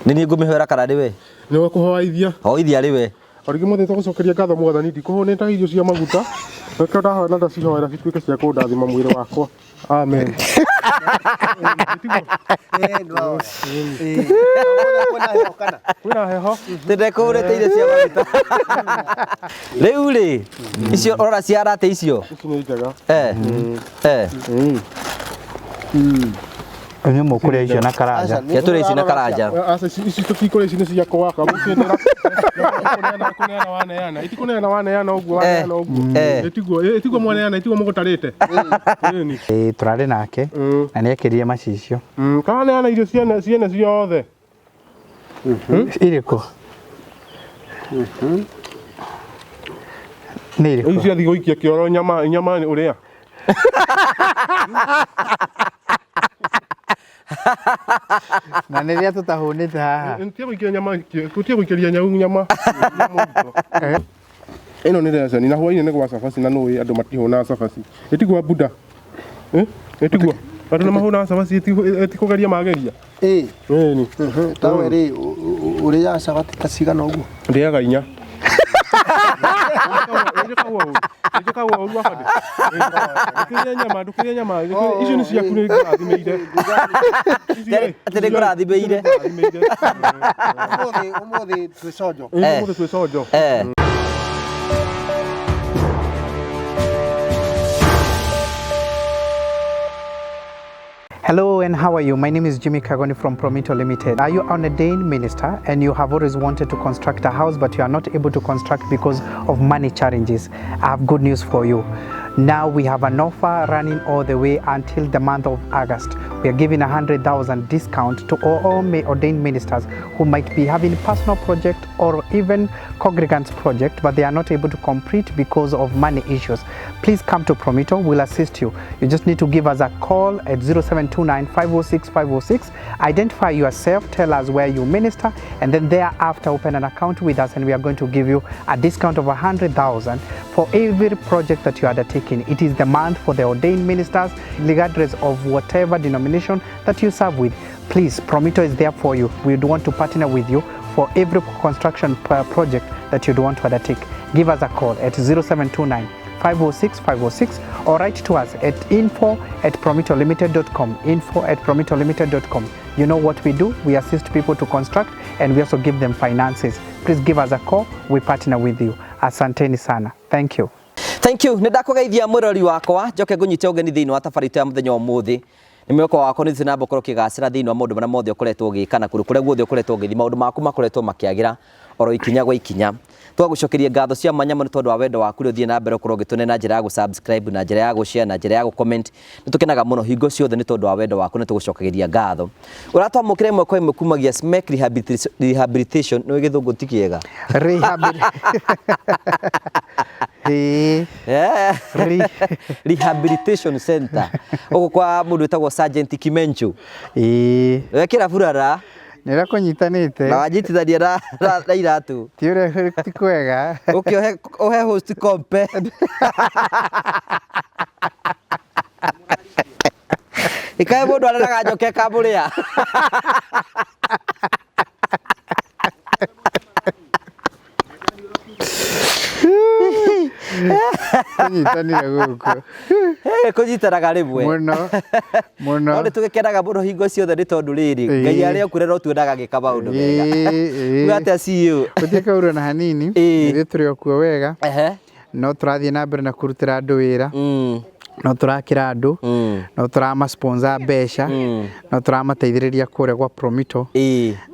Nĩ niĩ ngũmĩhoera kana nĩ we? Nĩwe kũhoaithia. Hoithia arĩ we. O rĩngĩ mwathani tũgũcokeria ngatho mwathani ndikũhũnĩte irio cia maguta nĩkĩo ndahoya na ndacihoera cituĩke cia kũndathima mwĩrĩ wakwa. Amen. Kwĩna heho. Tĩndekũhũrĩte irio cia maguta. Rĩu rĩ, icio ũrora ciara atĩa icio? Ici nĩ njega. Eh. Eh. Inyuĩ mũkũrĩa icio na karanja. Reke tũrĩe ici na karanja. Aca ici ici tũtikũrĩa ici nĩ ciakwa kamũciendera. Kũneana kũneana waneana. Itikũneana waneana ũguo waneana ũguo. Ĩtiguo ĩtiguo mwaneana ĩtiguo mũgũtarĩte. Ĩni. Ĩĩ tũrarĩ nake na nĩ ekĩrire macicio. Kaneana irio ciene ciene ciothe. Irĩkũ? Nĩ irĩkũ? Ici ciathiĩ gũikia kĩoro nyama nyama ũrĩa. Na nĩ rĩrĩa tũtahũnĩte haha. Tia gũikia nyama tia gũikĩria nyau nyama. Ĩno nĩ receni na hwainĩ nĩ gwa cabaci na nũĩ andũ matihũnaga cabaci. Ĩtigwa buda. Ĩtigwa. Andũ nĩ mahũnaga cabaci ĩtikũgeria mageria. Ĩĩ. Ĩni. Tawe rĩ ũrĩaga cabaci ta cigana ũguo? Ndĩaga inya. Njĩkagwo ũru abandĩ. Ndũkĩrĩe nyama, ndũkĩrĩe nyama. Icio nĩ ciaku nĩ ngũrathimĩire. Atĩ nĩ ngũrathimĩire. Ũmũthĩ ũmũthĩ twĩ conjo. Ũmũthĩ twĩ conjo. Hello and how are you? My name is Jimmy Kagoni from Promito Limited. Are you an ordained minister and you have always wanted to construct a house but you are not able to construct because of money challenges? I have good news for you. Now we have an offer running all the way until the month of August. We are giving 100,000 discount to all ordained ministers who might be having personal project or even congregants project, but they are not able to complete because of money issues. Please come to Promito, we'll assist you. You just need to give us a call at 0729 506 506. Identify yourself, tell us where you minister, and then thereafter open an account with us, and we are going to give you a discount of 100,000 for every project that you are undertaking. It is the month for the ordained ministers, regardless of whatever denomination that you serve with. Please, Promito is there for you. We would want to partner with you for every construction project that you'd want to undertake. Give us a call at 0729 506 506 or write to us at info@promitolimited.com. info@promitolimited.com. You know what we do? We assist people to construct and we also give them finances. Please give us a call. We partner with you. Asanteni sana. Thank you. Thank you. Nĩ ndakũgeithia mwĩrori wakwa njoke ngũnyite ũgeni thĩinĩ wa tabarĩra itũ ya mũthenya wa ũmũthĩ. Nĩ mwĩhoko wakwa nĩ ũthiĩte na mbere gũkorwo ũkĩgacĩra thĩinĩ wa maũndũ marĩa mothe ũkoretwo ũgĩka na kũndũ kũrĩa guothe ũkoretwo ũgĩthiĩ maũndũ maku makoretwo makĩagĩra oro ikinya gwa ikinya. Tũgagũcokeria ngatho cia mwanya mũno tondũ wa wendo waku ũrĩa ũthiĩ na mbere ũkorwo ũgĩtũne na njĩra ya gũ-subscribe na njĩra ya gũ-share na njĩra ya gũ-comment. Nĩ tũkenaga mũno hingo ciothe nĩ tondũ wa wendo waku nĩ tũgũcokagĩria ngatho. Ũratwamũkĩra ĩmwe kwa ĩmwe kumagia Smek Rehabilitation, nĩ gĩthũngũ ti kĩega. Rehabilitation Center gũkũ kwa mũndũ wĩtagwo Sergeant Kimenchu. Wekĩra burara. Nĩ ũrĩa kũnyitanĩte. Na wanyitithania na iratũ. Ti ũrĩa ti kwega. Ũke ũhe host kompe. Ikae mũndũ areraga njoka ĩkamũrĩa. Kũnyitanire gũkũ. Kũnyitanaga rĩmwe. Mũno. Mũno. No nĩ tũgĩkenaga mũno hingo ciothe nĩ tondũ rĩrĩ, Ngai arĩ o kũrĩa no tuonaga agĩka maũndũ mega. Uga atĩa CEO? Gũtirĩ kaũndũ na hanini. Ithuĩ tũrĩ o kuo wega. No tũrathiĩ na mbere na kũrutĩra andũ wĩra. No tũrakĩra andũ. No tũrama sponsor mbeca. No tũramateithĩrĩria kũrĩa gwa Promito.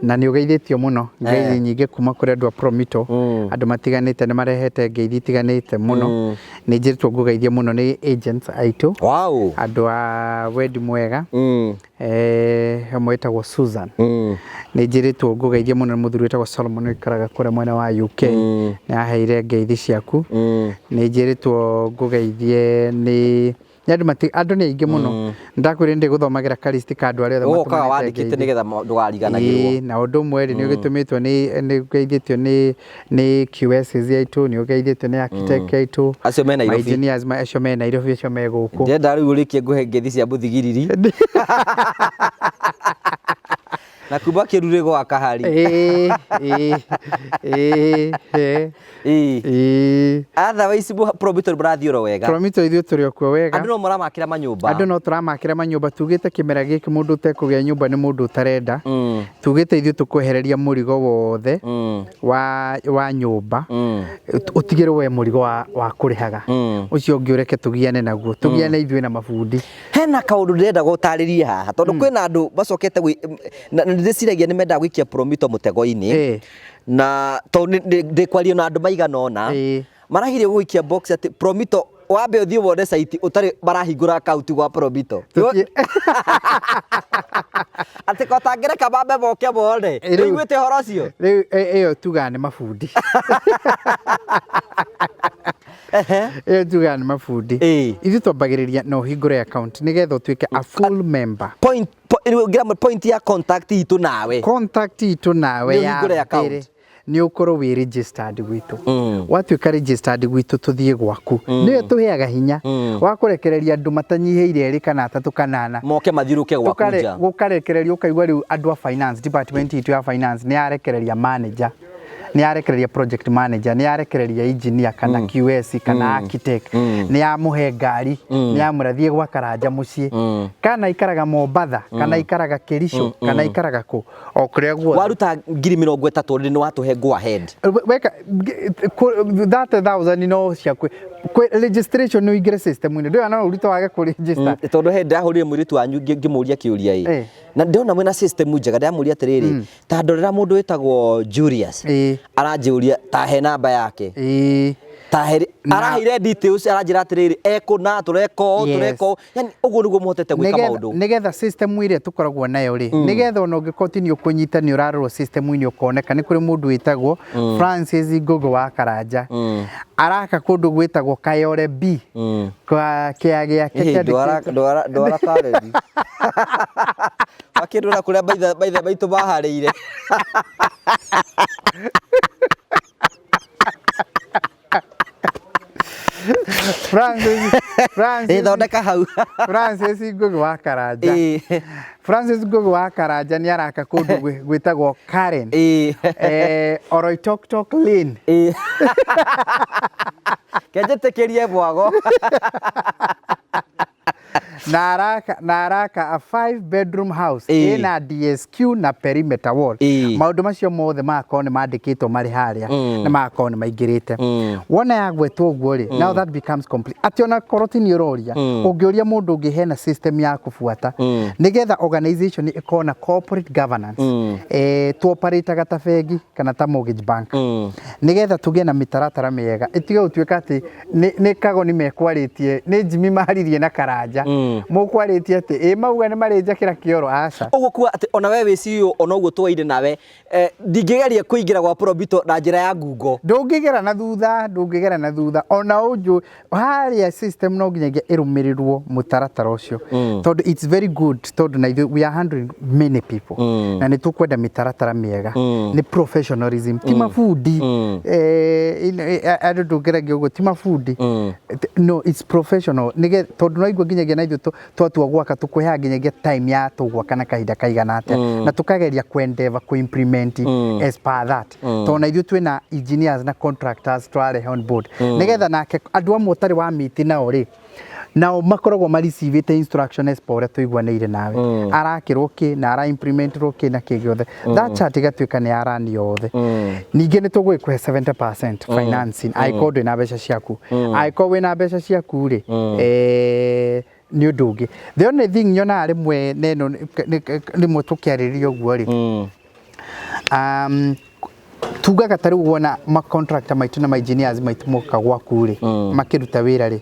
Na nĩ ũgeithĩtio mũno ngeithi nyingĩ kuma kũrĩ andũ a Promito. Andũ matiganĩte nĩ marehete ngeithi itiganĩte mũno. Nĩ njĩrĩtwo ngũgeithie mũno nĩ agents aitũ. Wow. Andũ a wendi mwega. Hamwe wĩtagwo Susan. Nĩ njĩrĩtwo ngũgeithie mũno nĩ mũthuri wĩtagwo Solomon ũikaraga kũrĩa mwena wa UK. Nĩ aheire ngeithi ciaku. Nĩ njĩrĩtwo ngũgeithie nĩ andũ mati andũ nĩ aingĩ mũno. Ndakwĩrire ndĩ gũthomagĩra karisti ka andũ arĩa othe Ũgokaga wandĩkĩte nĩgetha ndũgariganagĩrwo. Na ũndũ ũmwe rĩ nĩ ũgĩtũmĩtwo nĩ nĩ ũgeithĩtio nĩ nĩ QSs aitũ, nĩ ũgeithĩtio nĩ architect aitũ. Acio me Nairobi. Ma engineers acio me Nairobi acio me gũkũ. Ndĩrenda rĩu ũrĩkie ngũhe ngeithi cia mũthigiriri. Na kuma kĩrurĩ gwa kahari. Ĩĩ, ĩĩ, ĩĩ, ĩĩ. Ĩĩ. Ĩĩ. Otherwise Promito mũrathiĩ oro wega. Promito ithuĩ tũrĩ o kuo wega. Andũ no mũramakĩra manyũmba. Andũ no tũramakĩra manyũmba, tugĩte kĩmera gĩkĩ mũndũ ũtekũgĩa nyũmba nĩ mũndũ ũtarenda. Tugĩte ithuĩ tũkwehereria mũrigo wothe wa nyũmba, ũtigĩrwo we mũrigo wa kũrĩhaga. Ũcio ũngĩ ũreke tũgiane naguo, tũgiane ithuĩ na mabundi. Hena kaũndũ ndĩrenda gũtarĩrie haha tondũ kwĩna andũ macokete na ndĩciragia nĩ mendaga gũikia Promito mũtego-inĩ. Na tondũ ndĩkwaria na andũ maigana ũna, marageria gũikia box atĩ Promito wambe ũthiĩ wone site ũtarĩ marahingũra account gwa Promito. Atĩ ko tangĩreka mambe moke mone. Ũiguĩte ũhoro ũcio? Rĩu ĩyo tugaga nĩ mabundi. Ĩyo tugaga nĩ mabundi. Ithuĩ twambagĩrĩria na ũhingũre account nĩgetha ũtuĩke a full member. Point, point ya contact itũ nawe. Contact itũ nawe Nĩ ya ũhingũre account. mbere nĩ ũkorwo wĩ registered gwitũ. Watuĩka registered gwitũ tũthiĩ gwaku. Nĩyo tũheaga hinya wa kũrekereria andũ matanyihĩire erĩ kana atatũ kana ana. Moke mathiũrũke gwaku nja. Gũkarekereria ũkaigua rĩu andũ a finance, department itũ ya finance nĩ yarekereria manager, nĩ yarekereria project manager, nĩ yarekereria engineer kana QS kana architect, nĩ yamũhe ngari, nĩ yamwĩra thiĩ gwa Karanja mũciĩ, kana ikaraga Mombatha, kana ikaraga Kericho, kana ikaraga kũ, o kũrĩa guothe. Waruta ngiri mĩrongo ĩtatũ already nĩ watũhe go ahead. Weka 30,000 no ciaku registration nĩ ũingĩre system-inĩ, ndũĩ no ũrute wage kũ register. Tondũ he ndahũrire mũirĩtu wanyu ngĩmũria kĩũria ĩ. Na ndĩrona mwĩna system njega, ndĩramũria atĩrĩrĩ, ta ndorera mũndũ wĩtagwo Julius, aranjũria ta he namba yake. Ta he, araheire details, aranjĩra atĩrĩrĩ, ekũna, tũreka ũũ, tũreka ũũ. Yani ũguo nĩguo mũhotete gwĩka maũndũ. Nĩgetha system ĩrĩa tũkoragwo nayo rĩ, nĩgetha ona ũngĩkorwo ti nĩ ũkũnyita nĩ ũrarorwo system-inĩ ũkoneka, nĩ kũrĩ mũndũ wĩtagwo Francis Ngũgũ wa Karanja. Araka kũndũ gwĩtagwo Kayore B. Kwa kĩa gĩake kĩandĩkĩtwo. Ndwara Kareni. Makĩndwara kũrĩa maithe maitũ maharĩire. Francis, Thondeka hau. Francis Ngũgĩ wa Karanja. Francis Ngũgĩ wa Karanja nĩ araka kũndũ gwĩtagwo Karen. Oroitoktok Lane. Kenjĩtĩkĩrie mwago. Na araka a 5 bedroom house ĩna DSQ na perimeter wall. Maũndũ macio mothe magakorwo nĩ mandĩkĩtwo marĩ harĩa, na magakorwo nĩ maingĩrĩte. Wona yagwetwo ũguo rĩ, now that becomes complete. Atĩ ona korwo ti nĩ ũroria, ũngĩũria mũndũ ũngĩ hena system ya kũbuata, nĩgetha organization ĩkorwo na corporate governance. Tuoperataga ta bengi kana ta mortgage bank. Nĩgetha tũgĩe na mĩtaratara mĩega, ĩtige gũtuĩka atĩ nĩ Kagoni mekwarĩtie, nĩ Jimmy maririe na Karanja. Mũkwarĩtie atĩ, ĩ mauga nĩ marĩnjakĩra kĩoro, aca. Ũguo kuga atĩ ona we wĩ CEO ona ũguo twaire nawe, ndingĩgeria kũingĩra gwa Promito na njĩra ya ngungo. Ndũngĩgera na thutha, ndũngĩgera na thutha. Ona ũnjũ, harĩa system no nginyagia ĩrũmĩrĩrwo mũtaratara ũcio. Tondũ it's very good, tondũ na ithuĩ we are handling many people. Na nĩ tũkwenda mĩtaratara mĩega. Nĩ professionalism, ti mabundi. Andũ ndũngĩragia ũguo, ti mabundi. No, it's professional. Nĩgetha, tondũ no igua nginyagia na ithuĩ twatua gwaka, tũkũheaga nginyagia time ya tũgwaka na kahinda kaigana atĩa. Na tũkageria kũ-endeavor kũ-implement as per that. Tondũ na ithuĩ twĩna engineers na contractors tũrarehe on board. Nĩgetha nake andũ amwe ũtarĩ wa meet nao rĩ, nao makoragwo ma receivĩte instruction as per ũrĩa tũiguanĩire nawe. Arakĩrwo kĩ na ara implementirwo kĩ na kĩ gĩothe. That chart ĩgatuĩka nĩ yarani yothe. Ningĩ nĩ tũgũgĩkũhe 70% financing angĩkorwo ndwĩ na mbeca ciaku. Angĩkorwo wĩna mbeca ciaku rĩ, nĩ ũndũ ũngĩ. The only thing nyonaga rĩmwe na ĩno rĩmwe tũkĩarĩrĩria ũguo rĩ, tugaga ta rĩu wona ma contractor maitũ na ma engineers maitũ moka gwaku rĩ, makĩruta wĩra rĩ,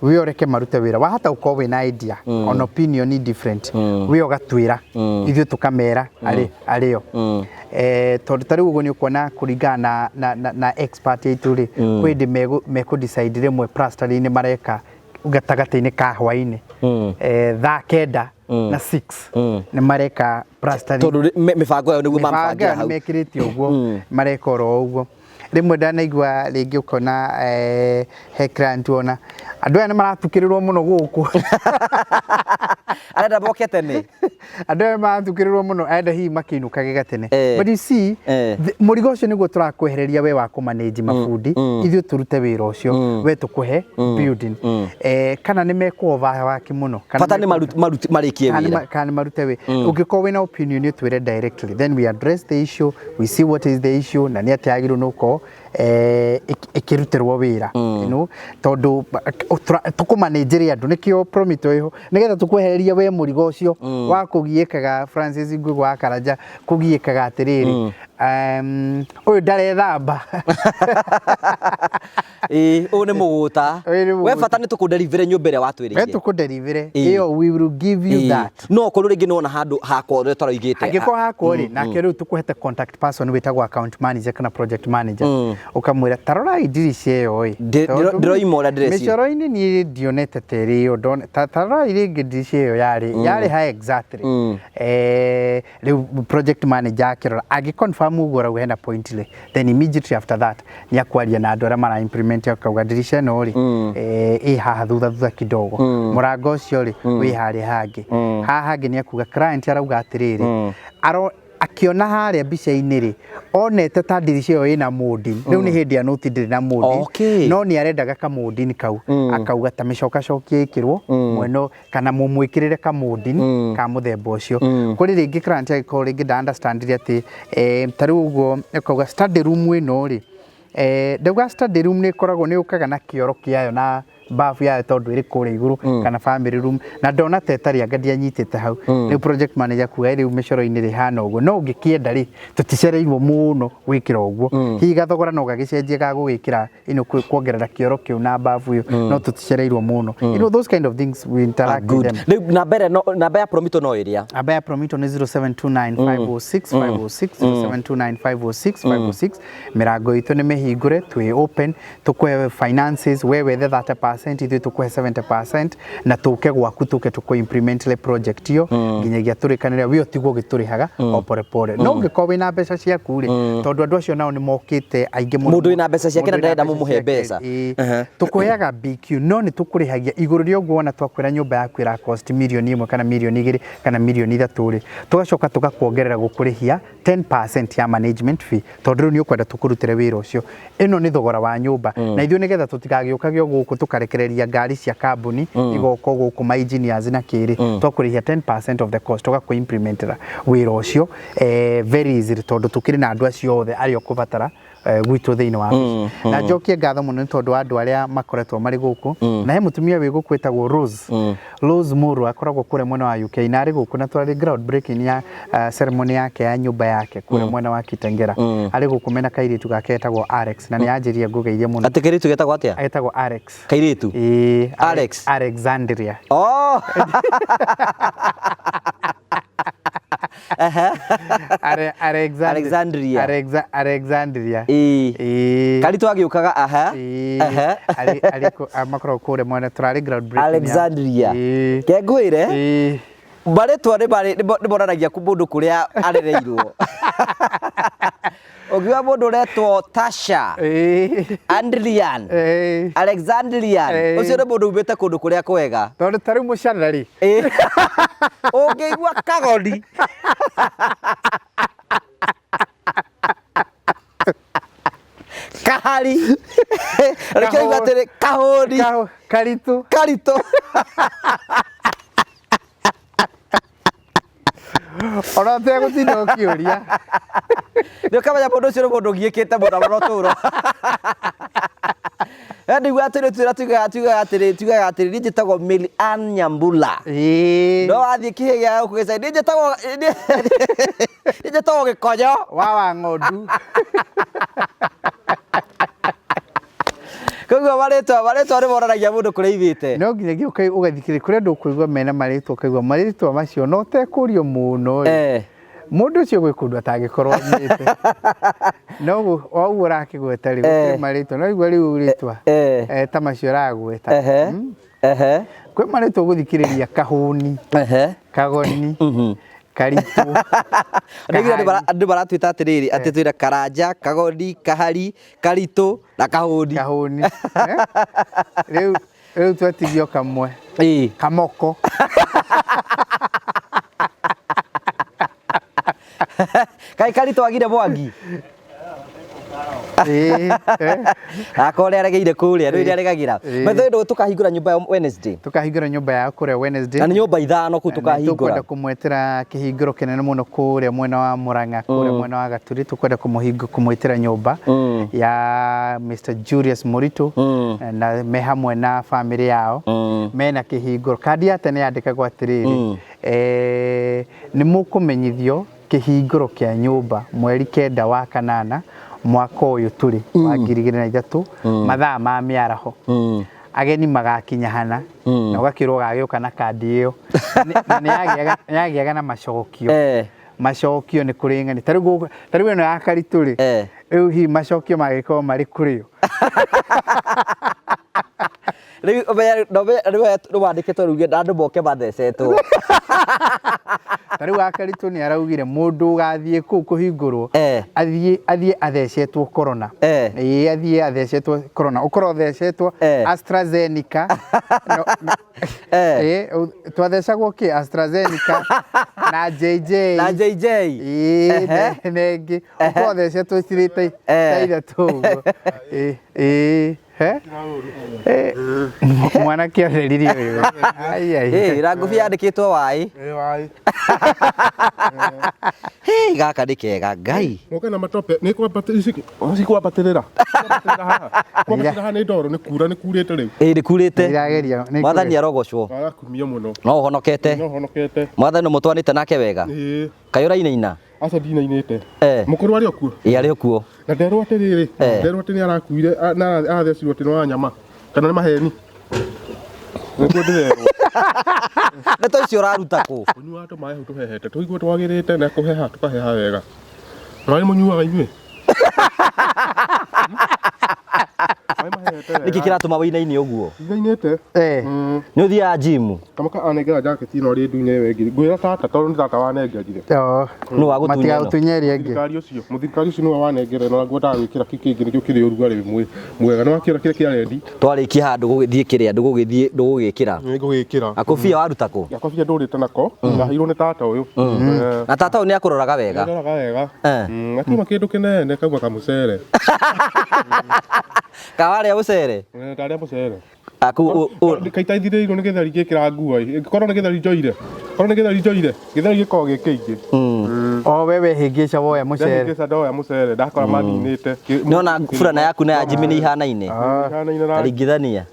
we ũreke marute wĩra. Wahota gũkorwo wĩna idea, on opinion different, we ũgatwĩra, ithuĩ tũkamera arĩo. Tondũ ta rĩu ũguo nĩ ũkuona kũringana na expert aitũ rĩ, kwĩ hĩndĩ mekũ decide rĩmwe plastering mareka gatagatĩ-inĩ ka hwaĩ-inĩ. Thaa kenda na 6 nĩ mareka plastering. Tondũ mĩbango yao nĩguo Mĩbango mamĩbangĩra yao hau. nĩmekĩrĩte ũguo, mareka oro ũguo. Rĩmwe ndanaigua rĩngĩ ũkona he client wona Andũ aya nĩ maratukĩrĩrwo mũno gũkũ. Arenda moke tene. Andũ aya maratukĩrĩrwo mũno, arenda hihi makĩinũkage gatene. But you see, mũrigo ũcio nĩguo tũrakwehereria we wa kũmanage mabundi, ithuĩ tũrute wĩra ũcio, we tũkũhe building. Kana nĩ mekũ overwork mũno, kana Bata nĩ marĩkie kana nĩ wĩra. Kana nĩ marute wĩra. Ũngĩkorwo wĩna opinion, ũtwĩre directly, then we address the issue, we see what is the issue na nĩ atĩa yagĩrĩirwo nĩ gũkorwo ĩkĩrutĩrwo wĩra, tondũ tũkũmanĩnjĩre andũ nĩkĩo Promito ĩho, nĩgetha tũkwehereria we mũrigo ũcio wa kũgiĩkaga. Francis Ngugi wa Karanja kũgiĩkaga atĩrĩrĩ, ũyũ ndarethamba. Ĩĩ, ũyũ nĩ mũgũta. Ũyũ nĩ We mũgũta. bata nĩ tũkũderivere nyũmba ĩrĩa we watwĩrĩire. Tũkũderivere ĩyo, we will give you that. No okorwo rĩngĩ nĩwona handũ hakwa ũrĩa tũraigĩte. Angĩkorwo hakwo rĩ, nake rĩu tũkũhete contact person wĩtagwo account manager kana project manager, ũkamwĩra tarorai ndirica ĩyo ĩ. Tondũ Ndĩroima ũrĩa ndĩreciria. Mĩcoro-inĩ niĩ ndionete ta ĩrĩ ĩyo, tarorai rĩngĩ ndirica ĩyo yarĩ ha exactly. Rĩu project manager akĩrora, angĩ confirm ũguo arauga hena point rĩ, then immediately after that nĩ akwaria na andũ arĩa mara implement, akauga ndirica ĩno rĩ, ĩ haha thutha thutha kidogo, mũrango ũcio rĩ wĩ harĩa hangĩ, haha hangĩ. Nĩ akuga client arauga atĩrĩrĩ, aro akĩona harĩa mbica-inĩ rĩ, onete ta ndirica ĩyo ĩna molding. Rĩu nĩ hĩndĩ ya noti ndĩrĩ na molding, no nĩ arendaga kamũndini kau, akauga ta mĩcokacokia ĩkĩrwo mwena kana mũmwĩkĩrĩre kamũndini ka mũthemba ũcio. Kũrĩ rĩngĩ client angĩkorwo rĩngĩ nda understandire atĩ ta rĩu ũguo akauga study room ĩno rĩ, ndauga study room nĩ ĩkoragwo nĩ yũkaga na kĩoro kĩayo na bafu yayo tondũ ĩrĩ kũrĩa igũrũ, kana family room, na ndona ta ĩtarĩ, anga ndianyitĩte hau. Rĩu project manager kuga rĩu mĩcoro-inĩ rĩ hana ũguo, no ũngĩkĩenda rĩ, tũticereirwo mũno gwĩkĩra ũguo, hihi gathogora no gagĩcenjie ga gũgĩkĩra ino kuongerera kĩoro kĩu na bafu ĩyo, no tũticereirwo mũno. Those kind of things we interact with Good. them. Rĩu namba ĩrĩa namba ya Promito no ĩrĩa? Namba ya Promito nĩ 0729 506 506, 0729 506 506. Mĩrango itũ nĩ mĩhingũre, twĩ open, tũkũhe finances, we wethe 30%, ithuĩ tũkũhe 70%, na tũke gwaku, tũke tũkũ implement le project ĩyo nginyagia tũrĩkanĩre, we ũtigwo ũgĩtũrĩhaga o pore pore. No ũngĩkorwo wĩna mbeca ciaku rĩ, tondũ andũ acio nao nĩ mokĩte aingĩ mũno. Mũndũ wĩna mbeca ciake na Mũndũ wĩna ndarenda mbeca mũmũhe ciake, mbeca. ĩĩ. Tũkũheaga BQ, no nĩ tũkũrĩhagia igũrũ rĩa ũguo. Wona twakwĩra nyũmba yaku ĩra cost 1 million kana 2 million kana 3 million rĩ, tũgacoka tũgakuongerera gũkũrĩhia 10% ya management fee, tondũ rĩu nĩ ũkwenda tũkũrutĩre wĩra ũcio. Ĩno nĩ thogora wa nyũmba, na ithuĩ nĩgetha tũtigagĩũkage o gũkũ tũkarekereria ngari cia kambuni igoka gũkũ ma engineers na kĩrĩ, twakũrĩhia 10% of the cost, tũgakũ implementera wĩra ũcio very easily, tondũ tũkĩrĩ na andũ acio othe arĩa ũkũbatara gwitũ thĩinĩ wa wabici. Na njokie ngatho mũno nĩ tondũ wa andũ arĩa makoretwo marĩ gũkũ, na he mũtumia wĩ gũkũ wĩtagwo Rose Muru, akoragwo kũrĩa mwena wa UK, na arĩ gũkũ na twarĩ ground breaking ya ceremony yake ya nyũmba yake kũrĩa mwena wa Kitengera. Arĩ gũkũ mena kairĩtu gake getagwo Alex, na nĩ anjĩria ngũgeithie mũno. Atĩ kairĩtu getagwo atĩa? Getagwo Alex. Kairĩtu? Ĩĩ. Alex? Alexandria. Oh. Alexandria. Alexandria. Alexandria. Ĩĩ. Ĩĩ. Karitũ agĩũkaga aha. Ĩĩ. Aha. Makoragwo kũrĩa mwena, tũrarĩ ground breaking Alexandria. Ĩĩ. Kengwĩre Ĩĩ. marĩtwa nĩ monanagia mũndũ kũrĩa arereirwo. Ũngiuga mũndũ ũretwo Tasha, Andrian, Alexandrian, ũcio nĩ mũndũ umĩte kũndũ kũrĩa kwega. Tondũ ta rĩu mũcara rĩ, Ĩĩ. Ũngĩigua Kagoni, Kahari, reke igua atĩrĩ Kahũni, Karitũ. Karitũ. Ona ũtegũtinda ũkĩũria. Nĩ ũkamenya mũndũ ũcio nĩ mũndũ ũgiĩkĩte mũno mũno ũtũũro. Ndiguaga atĩrĩ, twĩra tugaga atĩrĩ niĩ njĩtagwo Mary Ann Nyambura. No wathiĩ kĩhĩ gĩa gũkũ gĩcagi, niĩ njĩtagwo Gĩkonyo. Wa ng'ondu. Koguo marĩtwa nĩ monanagia mũndũ kũrĩa aumĩte. No nginyagia ũgathikĩrĩria kũrĩ andũ ũkũigua mena marĩtwa, ũkaigua marĩtwa macio no ũtekũrio mũno rĩ, mũndũ ũcio gwĩ kũndũ atangĩkorwo athiĩte. No o ũguo ũrakĩgweta rĩ, gũtirĩ marĩtwa no igua rĩu rĩtwa ta macio ũragweta. Kwĩ marĩtwa ũgũthikĩrĩria: Kahũni, Kagoni, Karitũ. Ndaiguire andũ maratwĩta atĩrĩrĩ, atĩ twĩna Karanja, Kagoni, Kahari, Karitũ na Kahũni. Kahũni. Eh? Rĩu Rĩu twetigio kamwe. Ĩĩ. Kamoko. Kaĩ Karitũ agire Mwangi? Ĩĩ. Akorwo nĩ aregeire kũrĩa, rĩu aregagĩra. Ĩĩ. By the way, tũkahingũra nyũmba ya Wednesday. Tũkahingũra nyũmba yao kũrĩa Wednesday. Na nĩ nyũmba ithano kũu tũkahingũra. Tũkwenda kũmwetera kĩhingũro kĩnene mũno kũrĩa mwena wa Murang'a, kũrĩa mwena wa Gaturi. Tũkwenda kũmwĩtĩra nyũmba ya Mr. Julius Mũritũ na me hamwe na famĩlĩ yao mena kĩhingũro. Kandi ya tene yandĩkagwo atĩrĩrĩ, nĩ mũkũmenyithio kĩhingũro kĩa nyũmba mweri 9 wa 8 mwaka ũyũ tũrĩ wa 2003 mathaa ma mĩaraho. Ageni magakinya hana na ũgakĩrwo ũgagĩũka na kandi ĩyo. Na nĩ yagĩaga na macokio. Macokio nĩ kũrĩ ng'ani. Ta rĩu ĩno ya Karitũ rĩ, rĩu hihi macokio magĩkorwo marĩ kũrĩ ũ? Rĩu rĩu wandĩkĩtwo rĩu andũ moke mathecetwo. Ta rĩu Akaritũ nĩ araugire mũndũ ũgathiĩ kũu kũhingũrwo athiĩ athecetwo corona. Ĩĩ, athiĩ athecetwo corona. Ũkorwo ũthecetwo AstraZeneca. Ĩĩ, twathecagwo kĩ? AstraZeneca na JJ. Na JJ. Ĩĩ, na ĩngĩ. Ũkorwo ũthecetwo cirĩ ta ithatũ ũguo. Ĩĩ, ĩĩ. He? Mwanake atheririe ũyũ. Ai, ai. Ĩĩ, na ngũbia yandĩkĩtwo waĩ. Ĩĩ, waĩ. Hĩ, gaka nĩ kega, Ngai. Moke na matope, nĩ cikwambatĩrĩra. Kwambatĩrĩra haha nĩ ndoro, nĩ kura, nĩ kurĩte rĩu. Ĩĩ, nĩ kurĩte. Irageria, nĩ Mwathani kurĩte. arogocwo. Arakumio mũno. No ũhonokete. No honokete. Mwathani ũmũtwanĩte nake wega. Ĩĩ. Kaĩ ũrainaina? Aca ndinainĩte. Mũkũrũ arĩ o kuo? Ĩĩ, arĩ o kuo. Na nderwo atĩrĩrĩ, nderwo atĩ nĩ arakuire, na arathecirwo atĩ nĩ wa nyama. Kana nĩ maheni? Nĩguo ndĩrerwo. Ndeto icio ũraruta kũ? Kũnyua tũmaĩ hau tũhehete, tũigue twagĩrĩte na kũheha tũkaheha wega. Maĩ mũnyuaga inyuĩ? Maĩ mahehete wega. Nĩkĩ kĩratũma wĩinaine ũguo? Ndinainĩte. Nĩ ũthiaga gym? Kamaka anengera jacket ĩno rĩ ndune ĩyo ĩngĩ. Ngwĩra tata tondũ nĩ tata wanengerire. Nũ wagũtunya ĩno? Matigagũtunye ĩrĩa ĩngĩ. Mũthirikari ũcio, mũthirikari ũcio nĩwe wanengera ĩno na ngwendaga gwĩkĩra kĩu kĩngĩ nĩkĩo kĩrĩ ũrugarĩ mwega. Nĩ wakĩona kĩrĩa kĩa rendi? Twarĩkia handũ gũgĩthiĩ kĩrĩa ndũgũgĩthiĩ ndũgũgĩkĩra. Nĩ ngũgĩkĩra. Akũbia waruta kũ? Akobia ndũrĩte nako. Ndaheirwo nĩ tata ũyũ. Na tata ũyũ nĩ akũroraga wega. Nĩaroraga wega. Akiuma kĩndũ kĩnene kauma kamũcere. Kawarĩa mũcere? Ndarĩa mũcere. Aku Kaitaithirĩirwo nĩ gĩtheri ngĩkĩra nguo ĩ. Korwo nĩ gĩtheri njoire. Korwo nĩ gĩtheri njoire. Gĩtheri gĩkoragwo gĩ kĩingĩ. O we wehĩngĩca woya mũcere. Ndehĩngĩca ndoya mũcere ndakora maninĩte. Nĩona burana yaku na ya Jimmy nĩ ihanaine. Ihanaine Ta ringithania.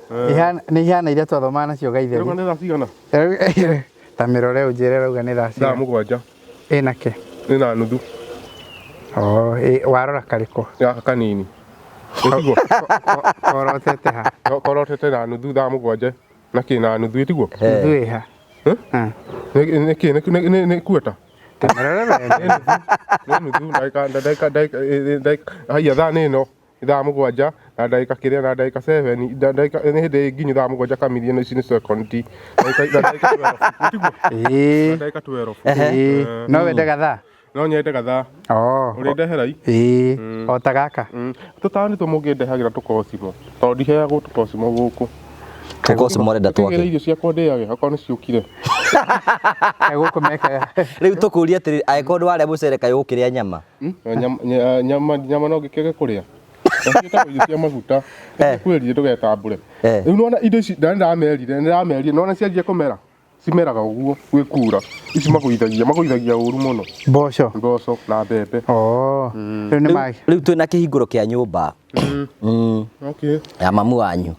Nĩ ihana iria twathomaga nacio gaitheri. Rĩu nĩ thaa cigana? Ta mĩrore ũnjĩre rauga nĩ thaa Thaa cigana. 7. Ĩna kĩ? Nĩ na nuthu. Oh, warora karĩkũ? Gaka kanini. Ĩtiguo? Korotete ha? Korotete na nuthu thaa 7 na kĩ na nuthu ĩtiguo? Nuthu ĩha? Nĩ kĩ nĩ kueta? Ta mĩrore wega. Nĩ nuthu ndagĩka ndagĩka haiya thaa nĩ ĩno thaa 7 na ndagĩka kĩrĩa na ndagĩka 7 ndagĩka nĩ hĩndĩ nginyu thaa 7 kamiri ĩno ici nĩ sekondi ndagĩka 12 ĩtiguo? Ĩĩ. Ndagĩka 12. Ĩĩ. No wende gathaa? No nyende gathaa. Ũrĩndehera i? Ĩĩ. O ta gaka. Tũtawa nĩtuo mũngĩndehagĩra tũkocimo. Tondũ ndiheagwo tũkocimo gũkũ. Tũkocimo ũrenda twake. Ngĩgĩra irio ciakwa ndĩage okorwo nĩ ciũkire. Gũkũ mekaga. Rĩu tũkũria atĩrĩrĩ, angĩkorwo nĩ warĩa mũcere kaĩ ũgũkĩrĩa nyama? Nyama no ngĩkĩage kũrĩa. Ciĩtagwo irio cia maguta. Kwĩrire ndũgetambũre. Rĩu nĩwona indo ici nĩ ndĩramerire, nĩwona cianjia kũmera. Cimeraga ũguo gwĩ kura. Ici magũithagia, magũithagia ũru mũno. Mboco. Mboco na mbembe. Rĩu nĩ ma Rĩu twĩna kĩhingũro kĩa nyũmba. Okay. Ya mamu wanyu.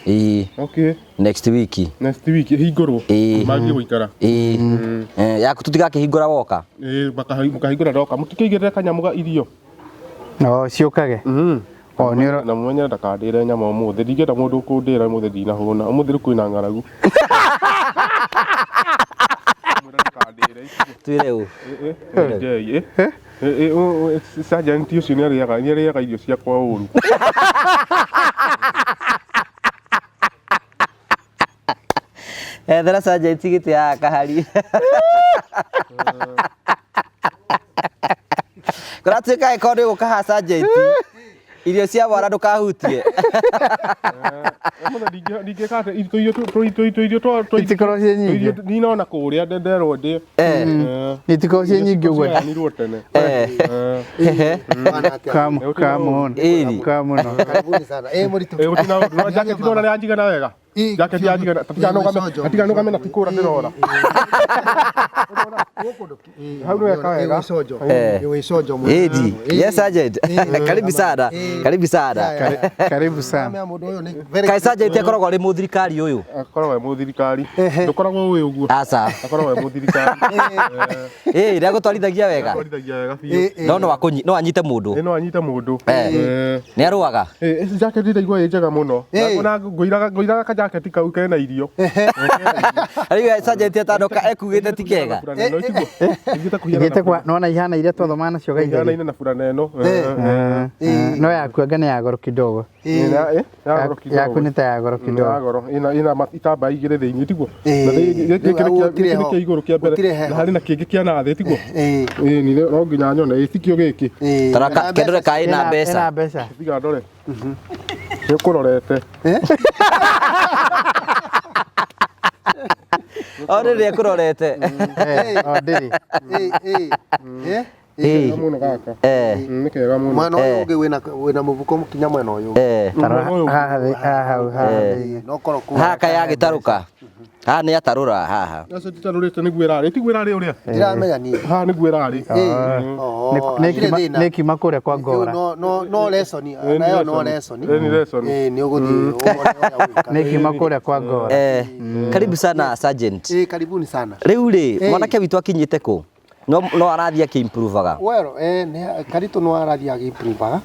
Ĩĩ. Okay. Next week. Next week ĩhingũrwo. Ĩĩ. Manjie gũikara. Ĩĩ. Yaku tũtigakĩhingũra woka. Ĩĩ, mũkahingũra ndoka. Mũtikĩigĩrĩre kanyamũ ga irio. Oh, ciũkage. Oh, nĩ na mũmenye ndakandĩre nyama ũmũthĩ. Ndingĩenda mũndũ ũkũndĩra ũmũthĩ ndinahũna. Ũmũthĩ rĩu kwĩna ng'aragu. Twĩre ũ? Sergeant ũcio nĩ arĩaga irio ciakwa ũru. Ethera sergeant gĩtĩ ya kahari. Kũratuĩka angĩkorwo nĩ ũgũka haha sergeant, irio cia mwana ndũkahutie. Mũno ndingĩka atĩ tũirio tũirio twa Itikorwo ciĩ nyingĩ. tũirio ndinona kũrĩa nderwo ndĩ. Itikorwo ciĩ nyingĩ ũguo. Cigayanirwo tene. Bwana atĩa? Come, come on. Ĩni. Come on. Karibuni sana. Eh, mũritũ. Gũtina ũndũ. No jacket ndona nĩ yanjigana wega. Ĩ, Jacket yanjigana. Ĩ, Atiganũgame na tikũra ndĩrora. Hau nĩ weka wega. Ĩgwĩconjo mũno. Ĩni. Yes, sergeant. Karibu sana. Karibu sana. Karibu sana. Mũndũ ũyũ nĩ very Kaĩ sergeant akoragwo arĩ mũthirikari ũyũ? Akoragwo e mũthirikari. Ndũkoragwo ũĩ ũguo. Aca. Akoragwo e mũthirikari. Ĩĩ, nĩagũtwarithagia wega. Atwarithagia wega biũ. No no anyite mũndũ. Ĩ no anyite mũndũ. Nĩ arũaga. Ĩ jacket ndaigua ĩ njega mũno. Na ngũiraga ngũiraga kajaketi kau kena irio. Rĩu sergeant atanoka ekugĩte ti kega. Burana ĩno tiguo. Ithiĩte kũhiana Ithiĩte kwa nona ihana iria twathoma nacio gaitheri. ihanaine na burana ĩno. No yaku anga nĩ ya goro kidogo. Ya goro kidogo. Yaku nĩ ta ya goro Ya kidogo. goro ina ina itambaya igĩrĩ thĩinĩ tiguo. Ĩ, Na gĩkĩ rĩu hau nĩ gũtirĩ kĩa heho. igũrũ kĩa mbere. Gũtirĩ heho. Na harĩ na kĩngĩ kĩa na thĩ tiguo. Ĩ, Ĩ ni no nginya nyone ĩ tikio gĩkĩ. ĩ. Tarora kendore ka ĩna mbeca. Ĩna mbeca. Tiga ndore. Nĩ ũkũrorete. O rĩrĩa ekũrorete. Eh, o ndĩrĩ. Ĩ, ĩ. Eh? Ĩĩ. Kega mũno gaka. Eh. Nĩ kega mũno. Mwena ũyũ ũngĩ wĩna wĩna mũbuko kinya mwena ũyũ. Eh. Tarora haha haha hau haha thĩinĩ. No korwo kũu. Haha kaĩ agĩtarũka. Haha nĩ atarũra haha. Acio titarũrĩte nĩguo ĩrarĩ. Tiguo ĩrarĩ ũrĩa. Ndiramenya niĩ. Haha nĩguo ĩrarĩ. Ĩ. Oh, Nĩ hatirĩ thĩna. nĩ kiuma kũrĩa kwa ngora. No no no lesson. Ĩ, nĩ Nayo no lesson. lesson. Ĩ, nĩ lesson. Ĩ, nĩ ũgũthiĩ ũmone ũrĩa ũgwĩka. Nĩ kiuma kũrĩa kwa ngora. Eh. Karibu sana sergeant. Ĩ, karibuni sana. Rĩu rĩ, Ĩ. mwanake witũ akinyĩte kũ? No no arathiĩ akĩimprovaga. Well, nĩ Karitũ no arathiĩ agĩimprovaga.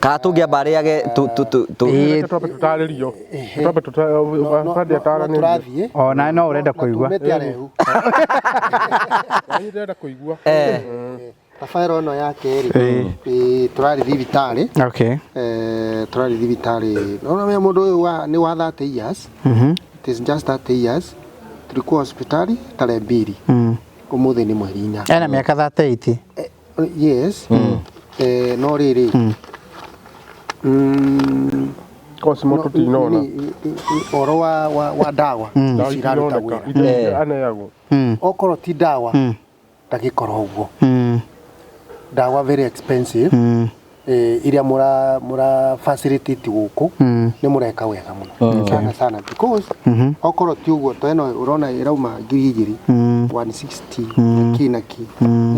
Kana tũngĩamba arĩage tu tu tu tu. Ĩ, Reke twambe tũtarĩrio. Twambe No, tũbandĩ no ataranĩrio. tũrathiĩ. O nawe no ũrenda kũigua. Tumĩte arehu. Niĩ ndĩrenda kũigua. Eh. Tabaĩra ĩno yake rĩ, ĩ, tũrarĩ thibitarĩ. Okay. Eh, tũrarĩ thibitarĩ. Naona mimi mũndũ ũyũ nĩ wa 30 years. It is just 30 years. Tulikuwa hospitali tarehe 2. Ũmũthĩ nĩ mweri 4. Ena mĩaka 38. Yes. Eh, no rĩrĩ. Cosmo tũtinona. Ũhoro wa ndawa Ndawa ici iraruta itinoneka. wĩra. Indo iria aneagwo. Okorwo ti ndawa ndagĩkorwo ũguo. Ndawa very expensive. Iria mũra facilitate gũkũ nĩ mũreka wega mũno sana sana because okorwo ti ũguo ta ĩno ũrona ĩrauma 2000 160 na ki na ki.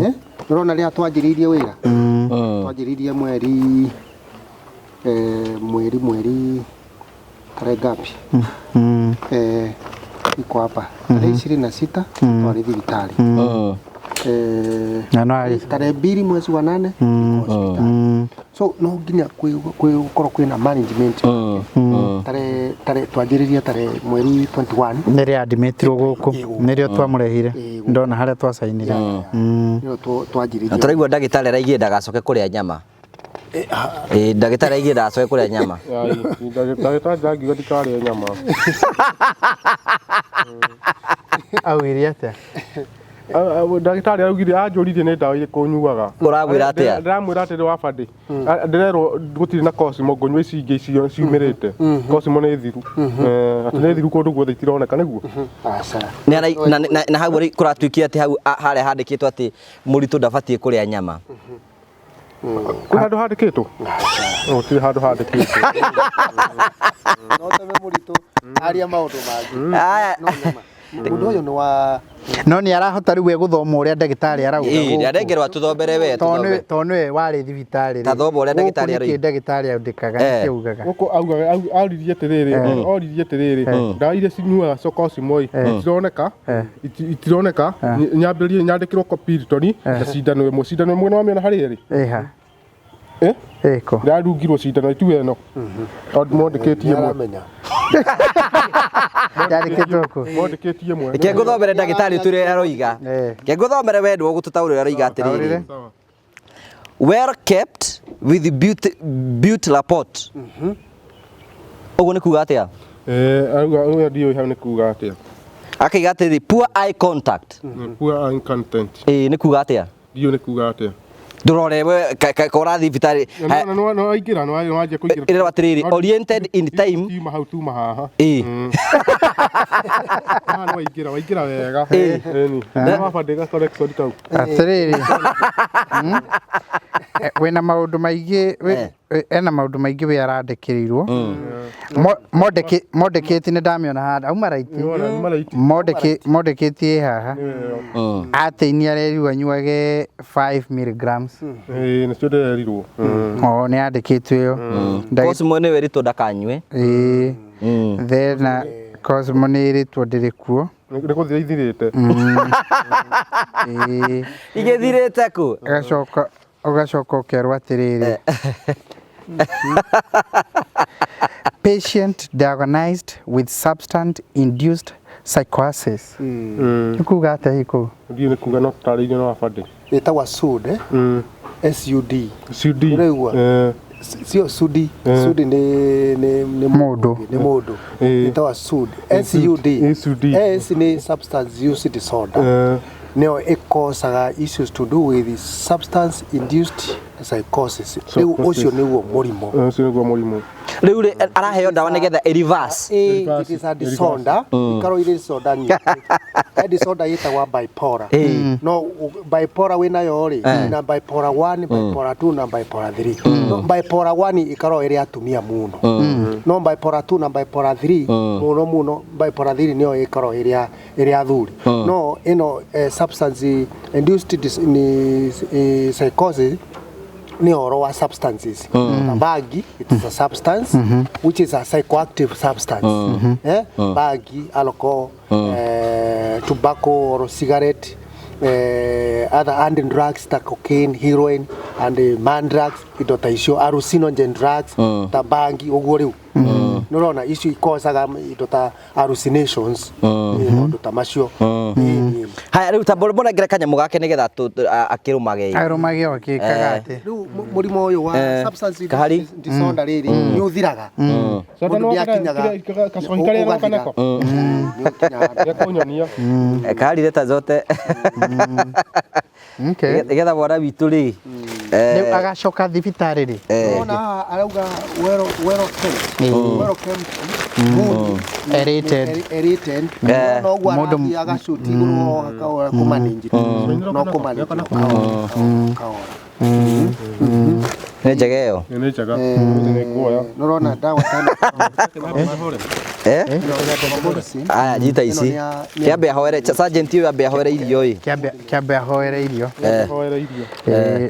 Eh, ũrona rĩrĩa twanjĩrĩirie wĩra twanjĩrĩirie mweri mweri tarehe ngapi, iko hapa tarehe 26 twarĩ thibitarĩ. Na no arĩ- Tarehe 2 mwezi wa 8 niko hospitali, so no nginya gũkorwo kwĩna management. Tarehe twanjĩrĩria tarehe mweri 21. Nĩrĩo admitirwo gũkũ. Ĩ, gũkũ. Nĩrĩo twamũrehire. Ĩ, gũkũ. Ndona harĩa twacainire. Nĩrĩo twanjĩrĩirie. Na tũraigua ndagĩtarĩ araigire ndagacoke kũrĩa nyama. Ĩ, ndagĩtarĩ araigire ndagacoke kũrĩa nyama. Ai, ndagĩtarĩ ndangiuga ndikarĩe nyama. Augire atĩa? Ndagĩtarĩ araugire anjũririe nĩ ndawa irĩkũ nyuaga. Ũramwĩra atĩa? Ndĩramwĩra atĩrĩ wa bandĩ. Ndĩrerwo gũtirĩ na Cosmo ngũnyua ici ingĩ icio ciumĩrĩte. Cosmo nĩ thiru. Atĩ nĩ thiru kũndũ guothe itironeka nĩguo. Aca. Na hau rĩ kũratuĩkire atĩ hau harĩa handĩkĩtwo atĩ mũritũ ndabatiĩ kũrĩa nyama. Kwĩ handũ handĩkĩtwo? Gũtirĩ handũ handĩkĩtwo. No teme mũritũ aria maũndũ mangĩ. Aya. No nyama mũndũ ũyũ nĩ wa No nĩ arahota rĩu gũthoma ũrĩa ndagĩtarĩ arauga Ĩ, gũkũ. ndanengerwo atũthomere we Tondũ tũthome. tondũ nĩwe warĩ thibitarĩ rĩ. Ta thoma ũrĩa ndagĩtarĩ Gũkũ nĩkĩ aroiga. ndagĩtarĩ andĩkaga Eh. nĩkĩ augaga. Gũkũ augaga oririe atĩrĩrĩ, oririe atĩrĩrĩ, ndawa iria cinyuaga cio Cosmo ĩ, itironeka, itironeka, nyambĩrĩrie nyandĩkĩrwo Piriton na cindano ĩmwe, cindano ĩmwe nĩwamĩona harĩa ĩrĩ? Ĩha. Eh? Ĩkũ. Ndĩrarungirwo cindano itiwe ĩno. Mwandĩkĩtie ĩmwe. Nĩaramenya. Yandĩkĩtwo kũ? Mwandĩkĩtie ĩmwe. Reke ngũthomere ndagĩtarĩ ũtwĩre aroiga. Eh. Reke ngũthomere we nĩwe ũgũtũtaũrĩra aroiga atĩrĩrĩ. Sawa. Well kept with beauty, beauty rapport. Ũguo nĩ kuga atĩa? Eh, auga ũyũ ndiũĩ hau nĩ kuga atĩa. Akaiga atĩrĩrĩ, poor eye contact. Poor eye content. Ĩĩ nĩ kuga atĩa? Ndiũĩ nĩ kuga atĩa. Ndũrore we ka ũrathiĩ thibitarĩ. Na nĩ waingĩra, nĩ wanjia kũingĩra. Ĩrerwo atĩrĩrĩ, oriented in time. Tiuma hau, tuma haha. Ĩĩ. Haha nĩ waingĩra, waingĩra wega. Ĩĩ. Ĩni. Nĩ wabandĩka correction kau. Atĩrĩrĩ, wĩna maũndũ maingĩ ena maũndũ maingĩ wĩ arandĩkĩrĩirwo. Mondekĩti nĩ ndamĩona haha auma right. Nĩwona, nĩ maraiti. Mondekĩti ĩ haha atĩ nĩ arerirwo anyuage 5 milligrams. Ĩĩ, nĩcio ndĩrerirwo. O nĩ yandĩkĩtwo ĩyo. Cosmo nĩ werĩtwo ndakanyue. Ĩĩ. Then Cosmo nĩ ĩrĩtwo ndĩrĩ kuo. Nĩ gũthira ithirĩte. Ĩĩ. Igĩthirĩte kũ? Ũgacoka ũgacoka ũkerwo atĩrĩrĩ, patient diagnosed with substance induced psychosis. Nĩ kuga atĩa hihi kũu? Ndiũ nĩ kuga no tũtarĩirio no abandĩ. Ĩtagwa SUD, SUD. SUD. Ũraigua? Eh. Sio SUD. SUD nĩ Mũndũ. Nĩ mũndũ. Ĩtagwa SUD. SUD. SUD. S nĩ substance use disorder. Nĩyo ĩkosaga issues to do with substance induced psychosis. Rĩu ũcio nĩguo mũrimũ. Ũcio nĩguo mũrimũ. Rĩu rĩ araheo ndawa nĩgetha ĩ reverse. Ĩ, it is a disorder. Ikorwo irĩ disorder nyingĩ. He disorder ĩtagwa bipolar. No bipolar wĩnayo rĩ, na bipolar 1, bipolar 2 na bipolar 3. No bipolar 1 ĩkoragwo ĩrĩ atumia mũno. No bipolar 2 na bipolar 3 mũno mũno bipolar 3 nĩyo ĩkoragwo ĩrĩ ĩrĩ athuri. No ĩno substance induced ni psychosis nĩ ũhoro wa substances. Ta bangi, it is a substance which is a psychoactive substance. Bangi, alcohol, tobacco or cigarette, other and drugs ta cocaine, heroin and man drugs, indo ta icio, hallucinogen drugs ta bangi ũguo rĩu. Nĩ ũrona icio ikocaga indo ta hallucinations, maũndũ ta macio. Ĩĩ. Haya rĩu ta mũnengere kanyamũ gake nĩgetha akĩrũmage. Arũmage o akĩkaga atĩ. Rĩu mũrimũ ũyũ wa substance Kahari. induced disorder rĩrĩ nĩ ũthiraga. Soda Mũndũ no nĩakinyaga kacohi karĩa ũgathira. roka nako. Nĩ ũkinyaga. Gakũnyonia. Kahari leta zote. Okay. Nĩgetha mwana witũ rĩ. Rĩu agacoka thibitarĩ rĩ. Ũrona haha arauga well kept. Well kept. Good. Aerated. Aerated. No ũguo arathiĩ agacuti igũrũ akaora kũmanage. No kũmanage kaora. Nĩ njega ĩyo. Nĩ njega. Nĩ nguoya. Nĩ ũrona ndawa tano. Eh? Aya nyita ici. Ĩno nĩ ya- Kĩambe ahoere sergeant ũyũ ambe ahoere irio ĩ. Kĩambe ahoere irio. Hoera irio. Ĩĩ.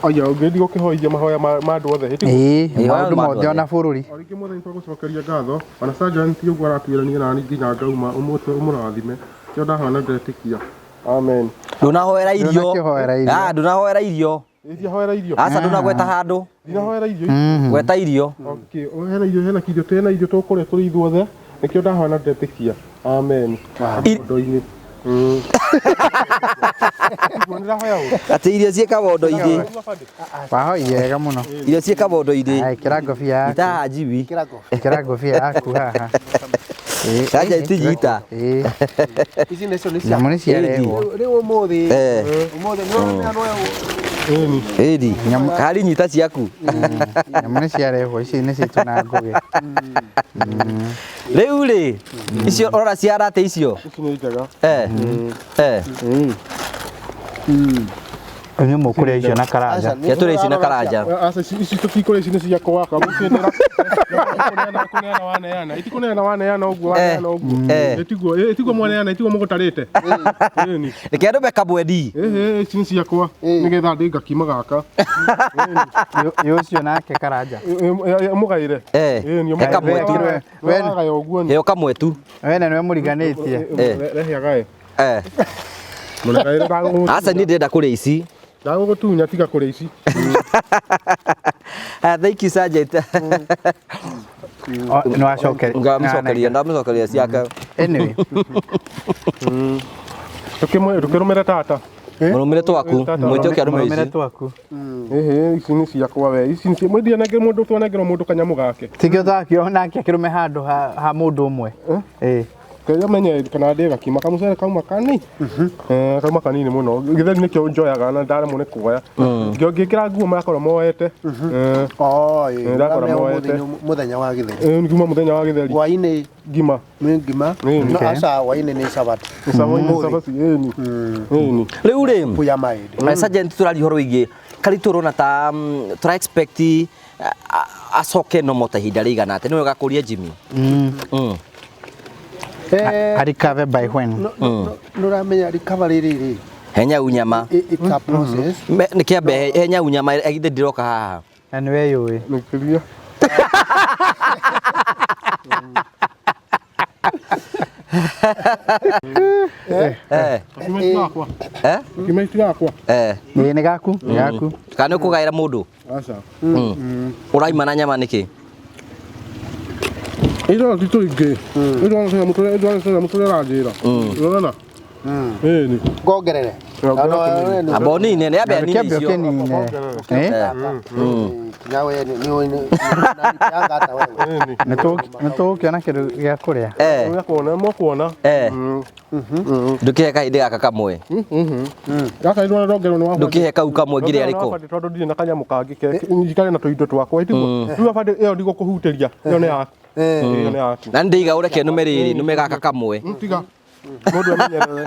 Aya ũngĩthiĩ gũkĩhoithia mahoya ma andũ othe. Hĩtĩ Ĩĩ, Ĩĩ, maũndũ maũndũ mothe ona bũrũri. O rĩngĩ mwathani twagũcokeria ngatho ona sergeant ũguo aratwĩra niĩ nani nginya ngauma ũmũtwe ũmũrathime kĩo ndahana ndetĩkia amen. Ndũnahoera irio. Ndũnakĩhoera irio. Ah, ndũnahoera irio. Ĩĩ hoera irio. Aca ndũnagweta handũ. Ndinahoera irio. Gweta irio. Okay, hena irio, hena kirio, hena irio tũkũrĩa tũrĩ ithuothe nĩkĩo ndahana ndetĩkia amen. Kabondo-inĩ. Ũguo nĩrahoya ũũ. Atĩ irio ciĩ kabondo-inĩ. Wahoire wega mũno. Irio ciĩ kabondo-inĩ. Aya, ĩkĩra ngobia yaku. Itaha njiwi. Ĩkĩra ngobia yaku haha. Ĩĩ. Sergeant nyita. Ĩĩ. Ici nĩcio nĩ cia Nyamũ nĩ ciarehwo. Rĩu ũmũthĩ ũmũthĩ nĩ ũrona nĩ Ĩni. Ĩni. Kahari nyita ciaku. Nyamũ nĩ ciarehwo ici nĩ citũ na ngũgĩ. Rĩu rĩ icio ũrora ciara atĩ icio. Ici nĩ njega. Inyuĩ mũkũrĩa icio na karanja. Cia tũrĩa ici na karanja. Aca ici tũtikũrĩa ici nĩ ciakwa kamũkĩndĩra. Kũneana waneana. Itikũneana waneana ũguo waneana ũguo. Ĩtiguo ĩtiguo mwaneana ĩtiguo mũgũtarĩte. Ĩni. Reke ndũme kamwendi. Ĩhĩ ici nĩ ciakwa nĩgetha ndĩ ngakima gaka. Ĩ ũcio nake karanja. Mũgaĩre. Ĩni He kamwe tu. Wagaya ũguo ni. Heo kamwe tu. We na nĩwe mũriganĩtie. Rehe agae. Mũnagaĩre. Aca niĩ ndĩrenda kũrĩa ici. Ndagũgũtunya tiga kũrĩa ici. Thank you sergeant. Nĩ wacokeria. Ngamũcokeria, ndamũcokeria ciake. Anyway, Tũkĩrũmĩre tata. Mũrũmĩre twaku. Mwĩte ũkĩ arũme mũrũmĩre ici. twaku. Ĩhĩ ici nĩ ciakwa we. Ici nĩ mwendia nengere mũndũ twanengerwo mũndũ kanyamũ gake. Tikio twakio nake akĩrũme handũ ha mũndũ ũmwe. Ĩĩ. Kĩrĩa menye kana ndĩe gakima kamucere kauma kani Eh, kauma kanini mũno gĩtheri nĩkĩo njoyaga na ndaremwo nĩ kuoya ngĩkĩra nguo magakorwo moete Eh, Oh, ĩĩ. Ndakora Ũramenya moete. ũmũthĩ nĩ mũthenya wa gĩtheri. eh, ngima mũthenya wa gĩtheri Hwaĩ-inĩ ngima nĩ ngima. Ĩĩ. No aca hwaĩ-inĩ nĩ cabaci. Nĩ cabaci ĩni ĩni Rĩu rĩ Puya maĩndĩ. Sergeant tũraria ũhoro wĩgiĩ Karitũ ũrona ta tũra expect acoke nomo ta ihinda rĩigana atĩa nĩwe ũgakũria Jimmy. Eh, Arikave by when? no- no- no ũramenya recovery rĩrĩ He nyau nyama. It's a process. Nĩ kĩambe he nyau nyama githĩ ndiroka haha. Na nĩwe yũĩ. nĩkĩria Eh. Gakima itigakwa Eh? gakima itigakwa Eh. Ĩĩ nĩ gaku, nĩ gaku. Kana nĩ ũkũgaĩra mũndũ? aca Ũraima na nyama nĩkĩ? Iro ti tũingĩ ĩndwana mũtũrĩ aranjĩra ũrona ĩni Ngongerere. Ongerera No, no, Amba ũnine, nĩ ambe anine Kĩambe icio. ũkĩnine. Eh? Kinya we nĩ nĩ nĩ wewe. Nĩ tũgũkĩona kĩndũ gĩa kũrĩa. Eh. Nĩkuona mokuona Eh. Ndũkĩhe kahinda gaka kamwe. Gaka ĩndwana ndongerwo nĩ wa Ndũkĩhe kau kamwe nginya arĩkũ. tondũ ndirĩ na kanyamũ kangĩ ke njikare na tũindo twakwa ĩtiguo rĩu abandĩ ĩyo ndigũkũhutĩria ĩyo nĩ yaku ĩyo nĩ yaku Na nĩ ndĩiga ũreke nũme rĩrĩ, nũme gaka kamwe. Tiga mũndũ amenyerere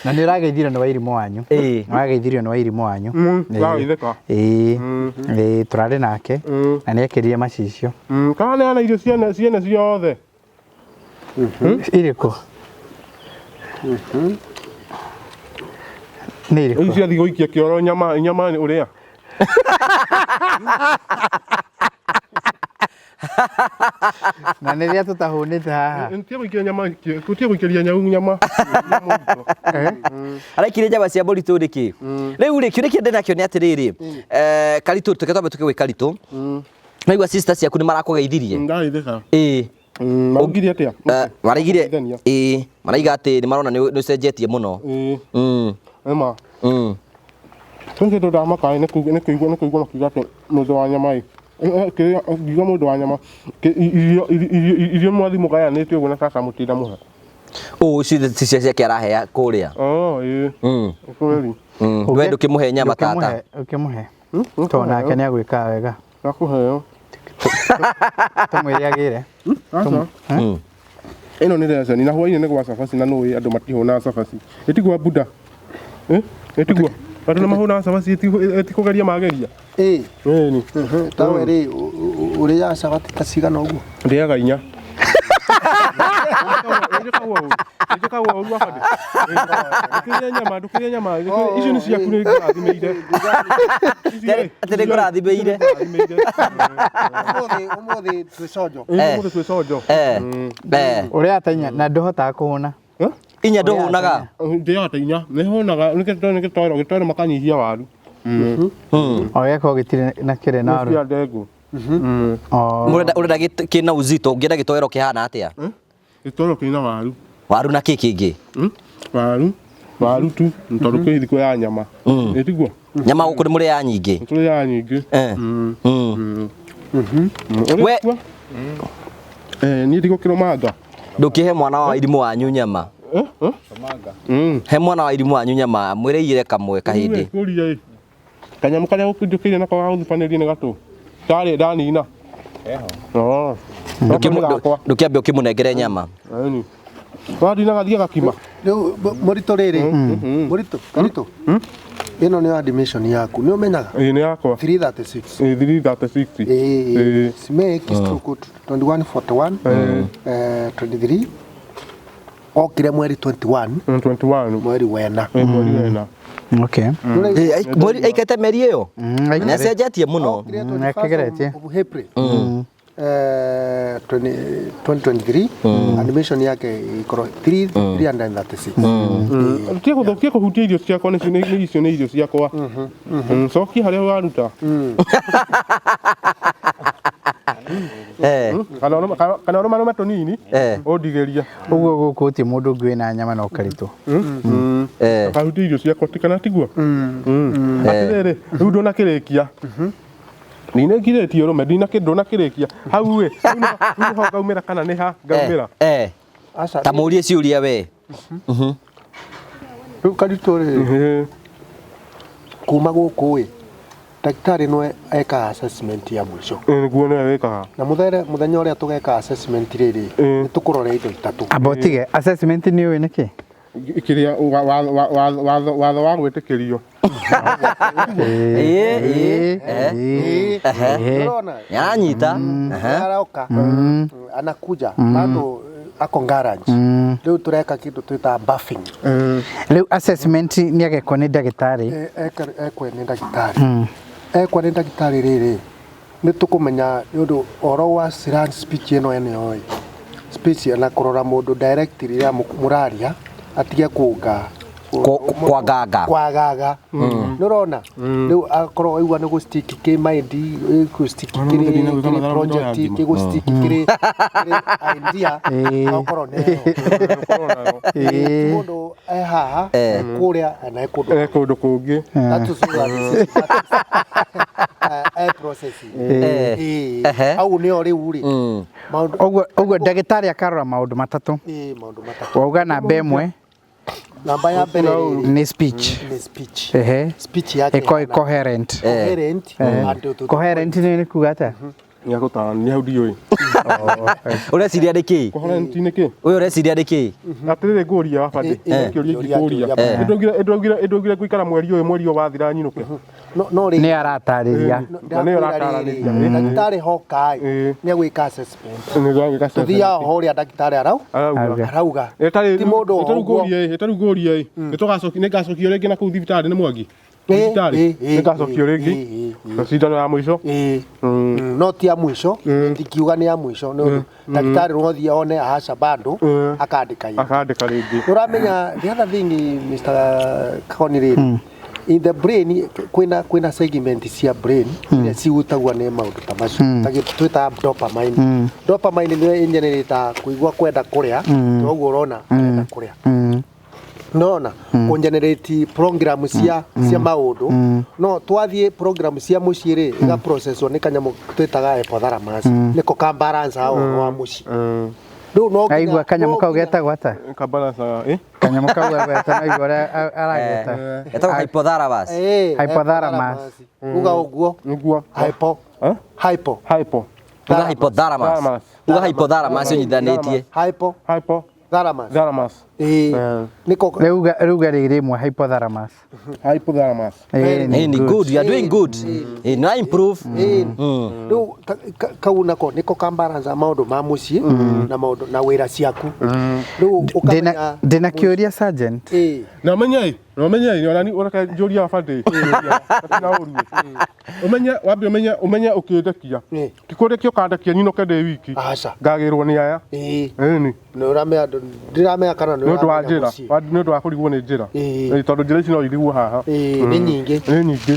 Na nĩ ũrageithirio nĩ wairimũ wanyu. Ĩĩ. Nĩ ũrageithirio nĩ wairimũ wanyu. Ĩĩ. Ndageithĩka. Ĩĩ. Ĩĩ, tũrarĩ nake na nĩ ekĩrire macicio. Kana neana irio ciene ciene ciothe Irĩkũ? Nĩ ici irĩkũ? ciathiĩ gũikia kĩoro nyama nyama ũrĩa Na nĩ rĩrĩa tũtahũnĩte haha. Tia gũikia nyama tia gũikĩria nyau nyama Araikirie nyama cia mũritũ nĩkĩ? Rĩu rĩ, kĩũria kĩrĩa ndĩnakĩo nĩ atĩrĩrĩ, Karitũ, tũke twambe tũke gwĩ Karitũ. Naigua sister ciaku nĩ marakũgeithirie. Ndageithĩka Ĩĩ. Maugire atĩa Maraigire Kũgeithania. ĩĩ, maraiga atĩ nĩ marona nĩ ũcenjetie mũno. Ĩĩ ĩma Tũngĩ ndamaka nĩ kũigua nĩ kũigua makiuga atĩ mũndũ wa nyama ĩ kĩrĩa ngiuga mũndũ wa nyama irio irio mwathi mũgayanĩte ũguo na sasa mũtinda mũhe Ũũ ti cia ciake arahea kũrĩa. Oh ĩĩ kweli We ndũkĩmũhe nyama tata. Ũkĩmũhe. Tondũ nake nĩ agwĩkaga wega. Ndakũheo Tũmwĩre agĩre. Aca ĩno nĩ receni na hwainĩ nĩ gwa cabaci na nũĩ andũ matihũnaga cabaci ĩtigua buda ĩtigua andũ nĩ mahũnaga cabaci ĩtikũgeria mageria Ĩĩ. ĩni Tawe rĩ ũrĩaga cabaci ta cigana ũguo? Ndĩaga inya njĩkagwo ũru abandĩ ndũkĩrĩe nyama ndũkĩrĩe nyama icio nĩ ciaku nĩ ngũrathimĩire Atĩ nĩ ngũrathimĩire. Ũmũthĩ ũmũthĩ twĩ conjo. Ũmũthĩ twĩ conjo Eh. Eh. Ũrĩaga ta inya na ndũhotaga kũhũna. Inya ndũhũnaga. Ndĩaga ta inya nĩ hũnaga nĩ gĩtoero gĩtoero makanyihia waru O gĩgakorwo gĩtirĩ na kĩrĩ na waru. cia ndengũ Oh. Mũrenda ũrenda kĩna uzito ũngĩenda gĩtoero kĩhana atĩa? Gĩtoero kĩna waru Waru na kĩ kĩngĩ? Waru waru tu tondũ kwĩ thikũ ya nyama ĩtiguo Nyama gũkũ nĩ mũrĩaga nyingĩ. Tũrĩaga nyingĩ Eh. We- Ũrĩa niĩ ndigũkĩrũmanga Ndũkĩhe mwana wa irimũ wanyu nyama. He mwana wa irimũ wanyu nyama mwĩre igĩre kamwe kahĩndĩ. Kũria ĩ kanyamũ karĩa njũkĩire nako ga gũthubanĩria nĩ gatũ ndarĩ ndanina eho Ndũkĩambe ũkĩmũnengere nyama. Wadina gathiĩ gakima Rĩu mũritũ rĩrĩ mũritũ Karitũ ĩno nĩyo admission yaku nĩ ũmenyaga Ĩĩ nĩ yakwa 336 Ĩĩ 336 Ĩĩ SMEC stroke 2141 23 okire mweri 21 21 mweri wena mweri wena Okay. Mweri aikaite mĩeri ĩyo? Nĩ acenjetie mũno. Okire Nĩakĩgeretie. 21st of April 2023 admission yake ikorwo 336 Tia gũthũkia kũhutia irio ciakwa nĩcio nĩ icio nĩ irio ciakwa cokia harĩa waruta Eh. kana ũrũmarũme tũnini ũndigĩrie Ũguo gũkũ gũtirĩ mũndũ ũngĩ wĩna nyama no Karitũ. Kahutia irio ciakwa ti kana tiguo atĩrĩrĩ rĩu ndũnakĩrĩkia Ndinekirĩtie ũrũme ndinakĩrĩkia hau ĩ hau nĩho ngaumĩra kana nĩ ha ngaumĩra. Aca. Ta mũrie ciũria we. Rĩu Karitũ rĩ, kuma gũkũ ĩ, ndagĩtarĩ no ekaga assessment ya mũico. Nĩguo nĩwe wĩkaga. Na mũthere mũthenya ũrĩa tũgeka assessment rĩrĩ, nĩ tũkũrora indo itatũ. Amba ũtige assessment nĩ ũĩ nĩkĩ? Kĩrĩa watho wa gwĩtĩkĩrio. Ũrona? Nĩaranyita. Aroka. Anakuja bado ako garage. Rĩu tũreka kĩndũ twĩtaga buffing. Rĩu assessment nĩ agekwo nĩ ndagĩtarĩ. Ekwe nĩ ndagĩtarĩ. Ekwa nĩ ndagĩtarĩ rĩrĩ, nĩ tũkũmenya nĩ ũndũ ũhoro wa slurred speech ĩno ene ĩ speech na kũrora mũndũ direct rĩrĩa mũraria atige kũnga Kwanganga. Kwagaga nĩ ũrona rĩu akorwo aigua nĩ gũ-stick kĩ mind, gũ-stick kĩrĩ project, kĩ gũ-stick kĩrĩ idea, okorwo nĩ ĩyo mũndũ e haha kũrĩa na e kũndũ E kũndũ kũngĩ. That is what this is. Processing. Au nĩo rĩu rĩ maũndũ Ũguo ndagĩtarĩ akarora maũndũ matatũ. Maũndũ matatũ. Wauga namba ĩmwe Namba ya mbere rĩ, nĩ speech. Nĩ speech. Speech yake Ĩko coherent. Coherent and to the Coherent nĩ kuga atĩa? Nĩ agũtarania hau ndiũĩ. Ũreciria nĩ kĩ? Coherent nĩ kĩ? Ũyũ ũreciria nĩ kĩ? Atĩrĩrĩ ngũria wabandĩ. Kĩũria ingĩkũria. Ĩndũgire ngũikara mweri ũyũ mweri ũyũ wathira nyinũke. No rĩ Nĩ aratarĩria. Na nĩyo ũratarĩria. Ndagĩtarĩ hoka ĩ nĩ agwĩka assessment. Tũthiaga ho ũrĩa ndagĩtarĩ Arauga. arauga. Ti mũndũ o ũguo. Ĩtarĩ ngũria ĩ nĩngacokio rĩngĩ na kũu thibitarĩ nĩ Mwangi. Thibitarĩ nĩngacokio rĩngĩ. Cindano ya mũico. No ti ya mũico, ndikiuga nĩ ya mũico nĩ ũndũ ndagĩtarĩ no athiĩ one aca bado akandĩka ĩ. Akandĩka rĩngĩ. Ũramenya the other thing, Mr. Kagoni, rĩrĩ in the brain kwĩna segment cia brain iria cihutagwo nĩ maũndũ ta macio ta gĩtũ twĩtaga dopamine. Dopamine nĩyo ĩgenerataga kũigua kwenda kũrĩa, toguo ũrona arenda kũrĩa nona kũgenerate program cia maũndũ. No twathiĩ program cia mũciĩ rĩ, ĩga processwo nĩ kanyamũ twĩtaga hypothalamus, nĩko ka balance ũhoro wa mũciĩ rĩu no Aigua kanyamũ kau getagwo atĩa? Kabalansa ĩ? Kanyamũ kau agweta no igua ũrĩa arageta. Getagwo hypothalamus. Hypothalamus. Uga ũguo. Nĩguo. Hypo. Eh? Hypo. Hypo. Uga hypothalamus. Thalamus. Uga hypothalamus ũnyithanĩtie. Hypo. Hypo. Thalamus. Thalamus. Ĩĩ nĩko. Rĩu rĩrĩ rĩmwe hypothalamus. Hypothalamus. Ni good, you are doing good. No improve. Rĩu kau nako nĩko ka balance maũndũ ma mũciĩ na maũndũ na wĩra ciaku rĩu ũkamenya. Ndĩna kĩũria, sergeant. Na ũmenye ĩ, na ũmenye ĩ, ona ũreke njũria wabandĩ. Na ũru. Ũmenye wambe ũmenye ũmenye ũkĩndekia. Ti kũndekia ũkandekia nyinũke ndĩ wiki. Aca. Ngagĩrwo nĩ aya. Ĩni. Nĩ ũramenya, ndiramenya kana nĩ Nĩ ũndũ wa ũramenya njĩra. mũciĩ. Nĩ ũndũ wa kũrigwo nĩ njĩra. Tondũ njĩra ici no irigwo haha. Nĩ nyingĩ. Nĩ nyingĩ.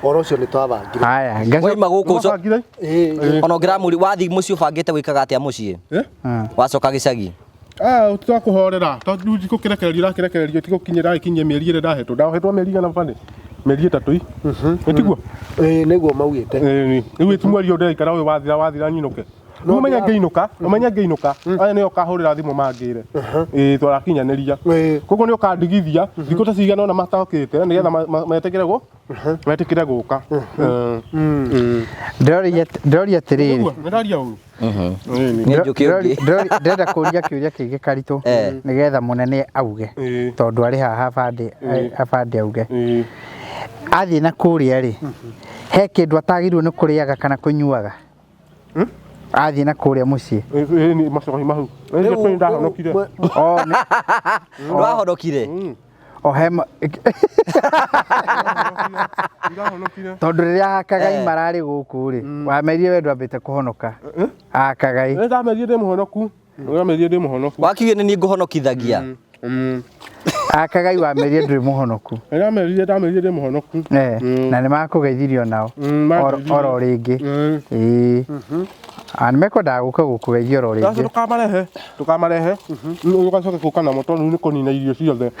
Ũhoro ũcio nĩ twabangire. Haya, ngacoka Waima gũkũ Wabangire? Ona ũngĩramũri wathiĩ mũciĩ ũbangĩte gwĩkaga atĩa mũciĩ? Wacoka gĩcagi? Ah, twakũhorera. Tondũ rĩu tikũkĩrekererio ũrakĩrekererio tigũkinyĩra ĩkinyie mĩeri ĩrĩa ndahetwo. Ndahetwo mĩeri igana bani. Mĩeri 3 ĩ. Ĩtiguo? Ĩĩ nĩguo maugĩte. Ĩni. Rĩu ĩti mweri ũyũ ndĩraikara ũyũ wathira wathira nyinũke. Rĩu ũmenye ngĩinũka, ũmenye ngĩinũka, aya nĩo ũkahũrĩra thimũ mangĩre. Ĩĩ tũrakinyanĩria. Koguo nĩ ũkandigithia thikũ ta cigana ũna matokĩte nĩgetha metĩkĩre gũ metĩkĩre gũka. Ndĩroria atĩrĩrĩ. Nĩguo, nĩndaria ũru. Ĩni. Nĩ njũkĩ ũngĩ. Ndĩrenda kũria kĩũria kĩngĩ Karitũ nĩgetha mũnene auge tondũ arĩ haha abande auge. Athiĩ na kũrĩa rĩ, he kĩndũ atagĩrĩirwo nĩ kũrĩaga kana kũnyuaga athiĩ na kũrĩa mũciĩ? Ĩni macoki mau. Nĩ ndahonokire. O nĩ- Ndwahonokire. O he Ndahonokire. Tondũ rĩrĩa Akagai mararĩ gũkũ rĩ, wamerire we ndwambĩte kũhonoka Akagai. Nĩ ndamerire ndĩ mũhonoku. Ndamerire ndĩ mũhonoku. Wakiuge nĩ niĩ ngũhonokithagia. Akagai wamerie ndũrĩ mũhonoku. Ndamerire ndamerire ndĩ mũhonoku. Eh, na nĩ makũgeithirio nao. Mangeithirie. Oro rĩngĩ. Ĩĩ. Ah, nĩ mekwendaga gũka gũkũgeithia oro Acio rĩngĩ. ndũkamarehe ndũkamarehe ũgacoke gũka namo tondũ rĩu nĩ kũnina irio ciothe. Irio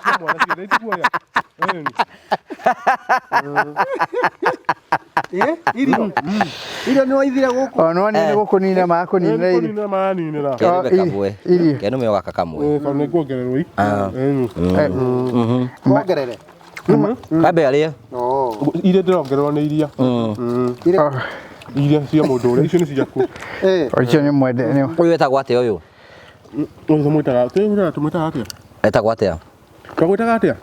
cia mwana ciothe itikuoya. Ĩni. Eh, irio irio nĩ waithire gũkũ O no nĩ gũkũnina makũnina Nĩ irio. kũnina maraninĩra. Oh, Kenume kamwe. irio. Kenume gaka kamwe. Ĩĩ, tondũ nĩ nguongererwo i. Ĩni. Wongerere Kambe arĩe. Oh. Iria ndĩrongererwo nĩ iria. Iria- Oh, Iria cia mũndũ ũrĩa icio nĩ ciaku. Eh, ũcio nĩ mwende nĩ Ũyũ etagwo atĩa ũyũ? Ũyũ tũmwĩtaga twĩraga tũmwĩtaga atĩa? Etagwo atĩa? Twagwĩtaga atĩa?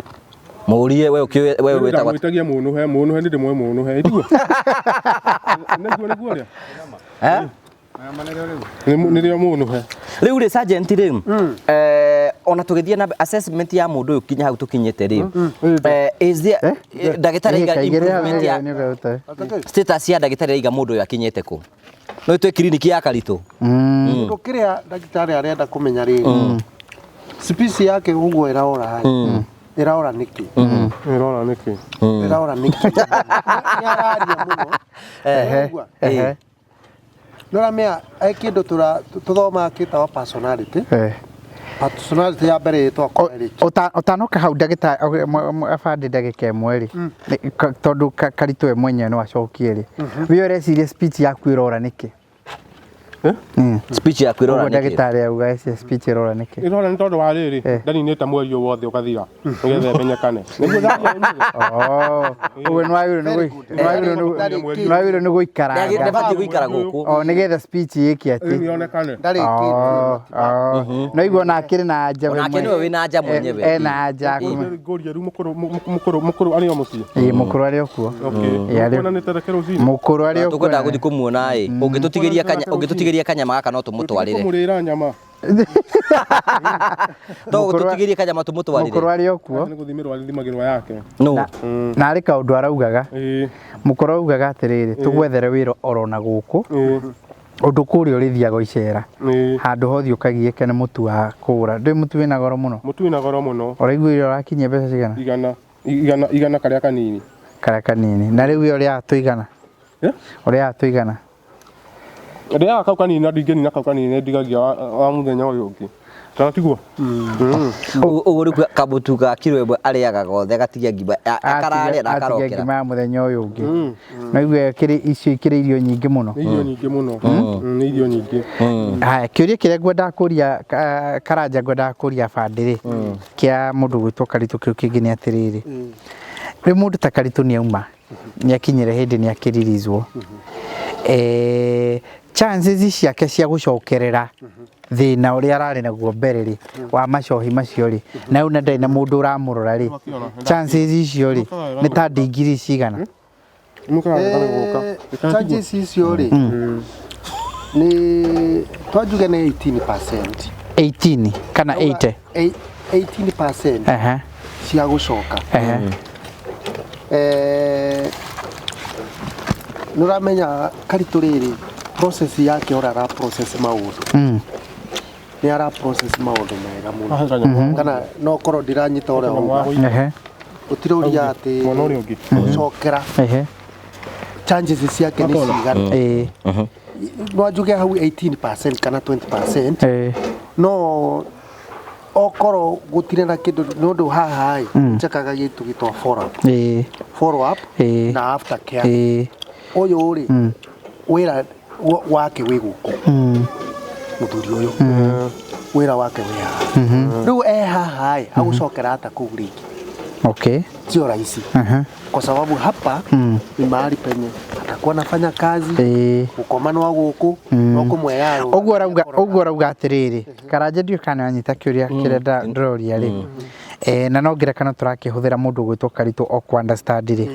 Mũrie we ũkĩũĩ we wĩtagwo atĩa? Ndamwĩtagia mũnũhe mũnũhe nĩ ndĩmwe mũnũhe ĩtiguo. Nĩguo nĩguo ũrĩa. Eh? Nĩrĩo mũnũhe. Rĩu rĩ sergeant rĩ ona tũgĩthiĩ na mbere, assessment ya mũndũ ũyũ kinya hau tũkinyĩte rĩ is there ndagĩtarĩ aiga improvement ya status ya ndagĩtarĩ aiga mũndũ ũyũ akinyĩte kũ? No twĩ kiriniki ya Karitũ. Kĩndũ kĩrĩa ndagĩtarĩ arenda kũmenya rĩ speech yake ũguo ĩraora rĩ ĩraora nĩkĩ? Ĩrora nĩkĩ? Ĩraora nĩkĩ? Nĩ araria mũno. Ũraigua? Ehe. Nĩ ũramenya he kĩndũ tũthomaga kĩtagwo personality. Personality ya mbere ĩtagwo choleric. Ũtanoka hau ndagĩtarĩ abandĩ ndagĩka ĩmwe rĩ tondũ Karitũ we mwenyewe no acokie rĩ we ũreciria speech yaku ĩrora nĩkĩ? Speech yaku ĩrora Ũguo nĩkĩ? ndagĩtarĩ auga eci speech ĩrora nĩkĩ? Ĩrora nĩ tondũ wa rĩrĩ ndaninĩte mweri ũyũ wothe ũkathira nĩgetha ĩmenyekane. Nĩguo ndaria ũmũthĩ. Oh, ũguo nĩ wagĩrĩirwo nĩ wagĩrĩirwo nĩ gũikaranga. Ndabatiĩ gũikara gũkũ. O nĩgetha speech ĩke atĩ Ĩni yonekane. Ndarĩkĩtie. No igua ona akĩrĩ na anja we Onake nĩwe wĩna anja mwenyewe. Ena anja kuma. Ngũria rĩu mũkũrũ mũkũrũ mũkũrũ arĩ o mũciĩ. Ĩĩ mũkũrũ arĩ o kuo. Okay. Ĩĩ, arĩ- Kuona nĩ tereke rũcinĩ. Mũkũrũ arĩ o kuo. Tũkwendaga gũthiĩ kũmuona ĩ. Ũngĩtũtigĩria kanya ũngĩtũtigĩria kanyama gaka no tũmũtwarĩre. Kũmũrĩra nyama. To ũtũtigĩrie kanyama tũmũtwarĩre. Mũkũrũ arĩ o kuo. Nĩ gũthimĩrwo arĩthimagĩrwo yake. No. Na arĩ kaũndũ araugaga. Ĩĩ. Mũkũrũ augaga atĩrĩrĩ, tũgwethere wĩra oro na gũkũ. Ũndũ kũrĩa ũrĩthiaga icera. Ĩĩ. Handũ hothe ũkagiĩke nĩ mũtu wa kũgũra. Ndũĩ mũtu wĩna goro mũno? Mũtu wĩna goro mũno. Ũraigua irio ũrakinyia mbeca cigana? Igana. Igana igana karĩa kanini. Karĩa kanini. Na rĩu we ũrĩaga tũigana? Ũrĩaga tũigana? Ndĩaga kau kanini na ndingĩnina kau kanini nĩ ndigagia wa mũthenya ũyũ ũngĩ. Kana tiguo? Ũguo rĩu kamũtu ga kiro ĩmwe arĩaga gothe agatigia ngima akararĩa na Atigia akarokera. ngima ya mũthenya ũyũ ũngĩ. No igue kĩrĩ icio ikĩrĩ irio nyingĩ mũno. Nĩ irio nyingĩ mũno. Nĩ irio nyingĩ. Haya, kĩũria kĩrĩa ngwendaga kũria Karanja ngwendaga kũria Abandĩ rĩ, kĩa mũndũ gwĩtwo Karitũ kĩu kĩngĩ nĩ atĩrĩrĩ, rĩu mũndũ ta Karitũ nĩ auma, nĩ akinyire hĩndĩ nĩ akĩririzwo, chances ciake cia gũcokerera thĩna ũrĩa ararĩ naguo mbere rĩ, wa macohi macio rĩ, na rĩu na ndarĩ na mũndũ ũramũrora rĩ, chances icio rĩ, nĩ ta ndingiri cigana? Chances icio rĩ, nĩ twanjuge nĩ 18%. 18 kana 80? 18% cia gũcoka. Nĩ ũramenya Karitũ rĩrĩ process yake ũrĩa ara process maũndũ. Nĩ ara process maũndũ mega mũno. Kana no korwo ndiranyita ũrĩa auga. Gũtirĩ ũria atĩ gũcokera chances ciake nĩ cigana. No njuge hau 18% kana 20%. No okorwo gũtirĩ na kĩndũ nĩ ũndũ haha ĩ njekaga gĩtũ gĩtwa follow up. Follow up na after care. Ũyũ rĩ wĩra wake wĩ gũkũ. Mũthuri ũyũ wĩra wake wĩ haha. Rĩu e haha ĩ agũcokera ata kũu rĩngĩ? Okay. Sio rahisi. Kwa sababu hapa ni mahali penye atakuwa anafanya kazi gũkoma no gũkũ no kũmweyarwo. Ũguo ũrauga atĩrĩrĩ, Karanja ndiũĩ kana nĩwanyita kĩũria kĩrĩa ndĩroria rĩ, na no ngerekano tũrakĩhũthĩra mũndũ ũgwĩtwo Karitũ o kũ understand rĩ,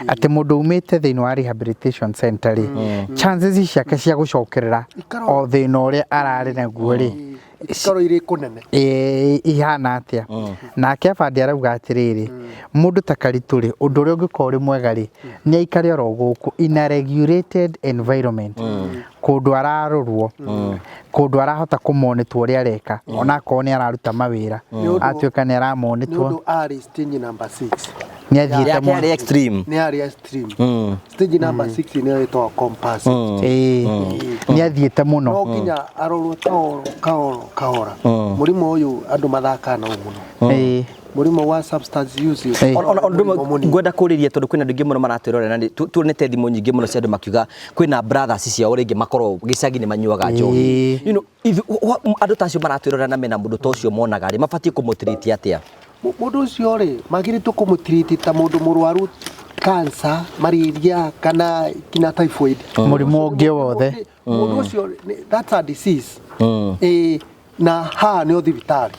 atĩ mũndũ umĩte thĩinĩ wa rehabilitation center rĩ, chances ciake cia gũcokerera o thĩna ũrĩa ararĩ naguo rĩ, Itikorwo irĩ kũnene. Ĩĩ, ihana atĩa? Nake abandi arauga atĩrĩrĩ, mũndũ ta Karitũ rĩ, ũndũ ũrĩa ũngĩkorwo ũrĩ mwega rĩ, nĩ aikare oro gũkũ in a regulated environment, kũndũ ararorwo, kũndũ arahota kũmonitwo ũrĩa areka, onakorwo nĩ araruta mawĩra, atuĩka nĩ Nĩ aramonitwo, ũndũ arĩ stage number 6. Nĩ athiĩte Yake mũno. yarĩ extreme. Nĩ arĩ extreme. Stage number 6 nĩyo ĩtagwo compass. Ĩĩ, nĩ athiĩte mũno. No nginya arorwo kahora kahora kahora. Mũrimũ ũyũ andũ mathakaga nao mũno. Mũrimũ wa substance use. Ona ũndũ mũrimũ ũmwe mũnini. Ngwenda kũrĩria tondũ kwĩna andũ aingĩ mũno maratwĩrorera na tuonete thimũ nyingĩ mũno cia andũ makiuga kwĩna brothers ciao rĩngĩ makorwo gĩcagi nĩ manyuaga njohi. Andũ ta acio maratwĩrorera na mena mũndũ ta ũcio monaga rĩ, mabatiĩ kũmũtiriti atĩa? Mũndũ ũcio rĩ, magĩrĩtwo kũmũtiriti ta mũndũ mũrwaru cancer, malaria kana kinya typhoid. Mũrimũ ũngĩ wothe. Mũndũ ũcio that's a disease. Ĩĩ, na haha nĩho thibitarĩ.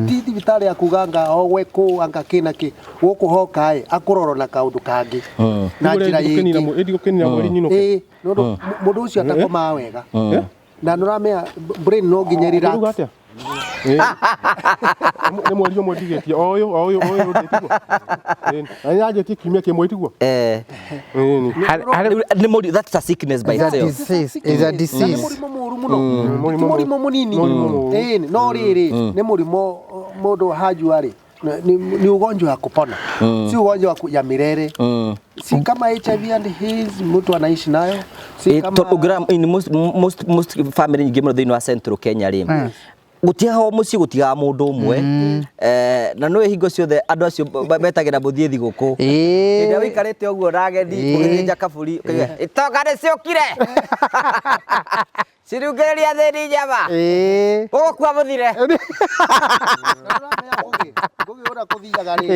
Ti thibitarĩ ya kuga anga ogwe kũ anga kĩ na kĩ, gũkũ hoka ĩ akũrorwo na kaũndũ kangĩ na njĩra yĩngĩ. Ĩndigũkĩnina mweri nyinũke. Ĩĩ, nĩ ũndũ mũndũ ũcio atakomaga wega. Na nĩ ũramenya brain no nginya Ũruga relax. atĩa? Ĩĩ. Nĩ mweri ũmwe ndigĩtie, o ũyũ, o ũyũ, o ũyũ ndĩtiguo. Ĩĩ, na nĩnyanjĩtie kiumia kĩmwe tiguo? Eh. Ĩĩ. Nĩ that's a sickness by Is a itself. disease, is a Na nĩ disease. mũrimũ mũru mũno. Mũrimũ Ti mũrimũ mũnini. Mũrimũ mũru. Ĩĩ, no rĩrĩ nĩ mũrimũ mũndũ hajua rĩ, ni ugonjwa wa kupona, si ugonjwa ya milele. Si kama HIV and AIDS mtu anaishi nayo, si kama Tondũ ũngĩrora in most family nyingĩ mũno thĩinĩ wa Central Kenya rĩ, gũtiaga o mũciĩ gũtigaga mũndũ ũmwe. Na nĩũĩ hingo ciothe andũ acio metagĩra mũthiĩ thigũkũ. Hĩndĩ ĩrĩa ũikarĩte ũguo na ageni ũgĩthĩnja kaburi ũkauga itonga nĩciũkire, cirungĩrĩria athĩni nyama, ũgũkua mũthire. Ngũgĩ ũrĩa kũthiaga rĩ,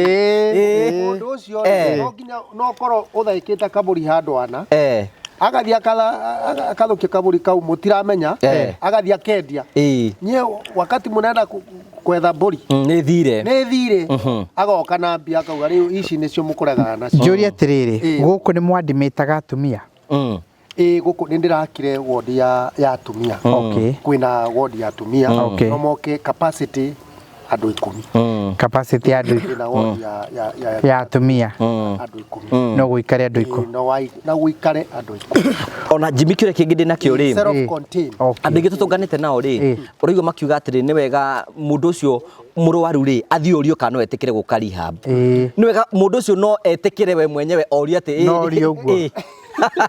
mũndũ ũcio rĩ, no nginya no korwo ũthaĩkĩte kaburi handũ ana, agathiĩ akathũkia kaburi kau mũtiramenya, agathiĩ akendia. Nyie wakati mũnenda kwetha mbũri, Nĩ thire. Nĩ thire, agoka na mbia akauga rĩu ici nĩcio mũkũregana nacio. Njũrie atĩrĩrĩ, gũkũ nĩ mwandimĩtaga atumia? Ĩĩ, gũkũ nĩ ndĩrakire wodi ya atumia. Kwĩna wodi ya atumia. No moke capacity andũ 10. Capacity ya andũ Kwĩna wodi ya ya atumia. Andũ 10. No gũikare andũ 10. Ĩĩ, no gũikare andũ 10. Ona Jimmy, kĩũria kĩngĩ ndĩ nakĩo rĩ, Self contained. Andũ aingĩ tũtũnganĩte nao rĩ, ũraigua makiuga atĩrĩ, nĩ wega mũndũ ũcio mũrwaru rĩ athiĩ orio kana no etĩkĩre gũka rehab. Nĩ wega mũndũ ũcio no etĩkĩre we mwenyewe orio atĩ No orio ũguo.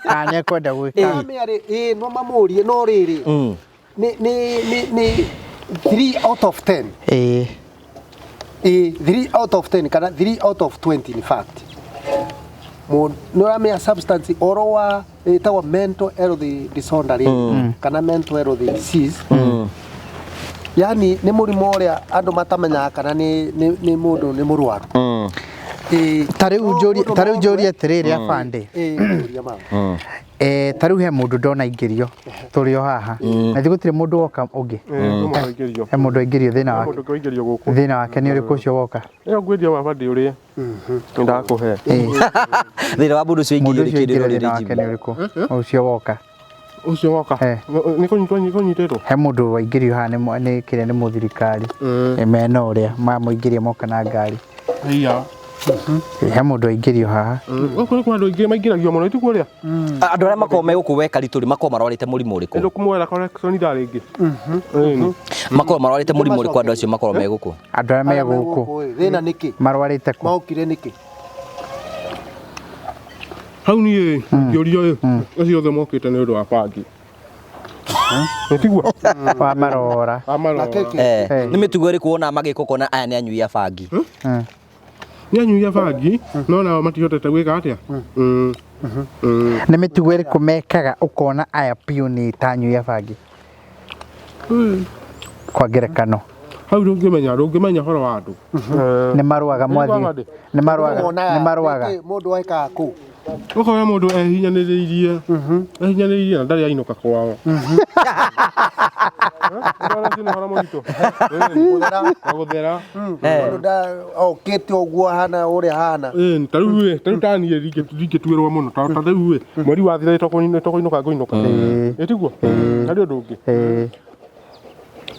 Kana nĩ ekwenda gwĩka. Mamĩa rĩ, ĩĩ, no mamũrie, no rĩrĩ nĩ 3 out of 10. Ĩĩ, 3 out of 10 kana 3 out of 20 in fact. Nĩ ũramenya substance oro wa ĩtagwo mental health disorder rĩ, kana mental health disease. Yani nĩ mũrimũ ũrĩa andũ matamenyaga kana nĩ mũndũ nĩ mũrwaru. Ĩĩ, Ta rĩu no mũndũ ta rĩu no njũrie ũmwe- atĩrĩrĩ, abande. Ĩĩ, njũria mama. Ta rĩu he mũndũ ndona aingĩrio tũrĩ o haha na ithuĩ gũtirĩ mũndũ woka ũngĩ. He mũndũ aingĩrio thĩna wake. Mũndũ ũngĩ gũkũ. Thĩna wake nĩ ũrĩkũ ũcio woka? Ĩyo ngwendia baba ndĩ ũrĩe. Nĩ ndakũhe. Thĩna wa mũndũ ũcio Mũndũ aingĩrio ũcio rĩ aingĩrio kĩndũ thĩna rĩ wake Jimmy? nĩ ũrĩkũ ũcio woka? Ũcio woka. Nĩ kũnyitwo kũnyitĩtwo. He mũndũ waingĩrio haha nĩ kĩrĩa nĩ mũthirikari. Mena ũrĩa mamũingĩria moka na ngari. Iya. He mũndũ waingĩrio haha. Gũkũ nĩ kwa andũ aingĩ maingĩragio mũno itukuo rĩa. Andũ arĩa makoragwo me gũkũ we Karitũ rĩ, makoragwo marwarĩte mũrimũ ũrĩkũ? Nĩ kũmwetha correction ithaa rĩngĩ. Ĩni. Makoragwo marwarĩte mũrimũ ũrĩkũ andũ acio makoragwo me gũkũ? Andũ arĩa me Arĩa me gũkũ gũkũ, thĩna nĩkĩ? Marwarĩte kũ? Maokire nĩkĩ? Hau niĩ ngĩũrio ĩ, acio othe mokĩte nĩ ũndũ wa bangi. Nĩ tiguo? Wa marora. Wa marora. Na keki. Nĩ mĩtugo ĩrĩkũ wonaga magĩka ũkona aya nĩ anyui a bangi? Nĩ anyui a bangi, no nao matihotete gwĩka atĩa? Nĩ mĩtugo ĩrĩkũ mekaga ũkona aya piũ nĩ ta anyui a bangi, kwa ngerekano? Hau ndũngĩmenya ũhoro wa andũ. Nĩ marũaga mwathi? Nĩ Nĩ marũaga? Wonaga Nĩ marũaga? nĩkĩ mũndũ ekaga kũu? Ũkona mũndũ ehinyanĩrĩirie na ndarĩ ainũka kwao. Ũrona ũcio nĩ ũhoro mũritũ. Gũthera. Na gũthera. Mũndũ okĩte ũguo ahana ũrĩa ahana. Ĩni, ta rĩu ĩ, ta rĩu ta niĩ ndingĩtuĩrwo mũno ta rĩu ĩ, mweri wathira nĩ tũkũinũka ngũinũka. Ĩ tiguo? Harĩ ũndũ ũngĩ.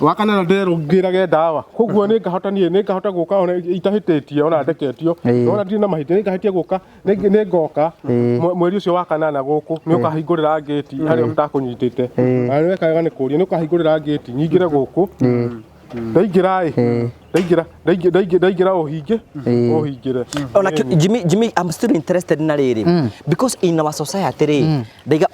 Wa kanana ndĩrerwo ngĩrage ndawa. Koguo nĩ ngahota niĩ nĩ ngahota gũka ona itahĩtĩtie ona ndeketio. Ona ndirĩ na mahĩtia nĩ ngahĩtia gũka nĩ ngoka mweri ũcio wa kanana gũkũ nĩ ũkahingũrĩra ngĩti harĩa ũtakũnyitĩte. Na nĩ weka wega nĩ kũria nĩ ũkahingũrĩra ngĩti nyingĩre gũkũ. Ndaingĩra ĩ ndaingĩra ndaingĩra ndaingĩra ũhinge ũhingĩre. Ona Jimmy, Jimmy, I'm still interested na rĩrĩ because in our society rĩ ndaiga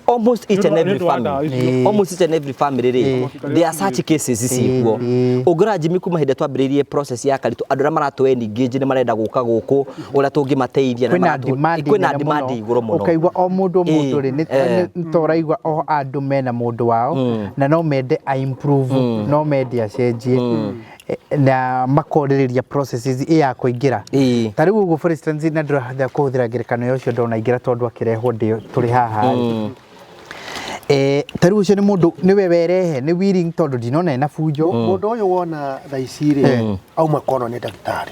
almost each and every family, almost each and every family rĩ, there are such cases ciĩkuo. Ũngĩrora Jimmy, kuma hĩndĩ twambĩrĩirie process ya Karitũ, andũ arĩa maratũ engage nĩ marenda gũka gũkũ ũrĩa tũngĩmateithia na kwĩna demand kwĩna nene demand mũno. Igũrũ mũno. Ũkaigua o mũndũ o mũndũ rĩ nĩ ta ũraigua o andũ mena mũndũ wao na no mende a improve, no mende acenjie na makorĩrĩria processes ĩ ya kũingĩra. Ta rĩu ũguo, for instance, na ndĩrahũthĩra kũhũthĩra ngerekano ya ũcio ndona aingĩra tondũ akĩrehwo ndĩ tũrĩ haha rĩ. Ta rĩu ũcio nĩ mũndũ nĩwe werehe nĩ willing tondũ ndinona ena bunjo. Mũndũ ũyũ wona thaa ici rĩ auma konwo nĩ ndagĩtarĩ.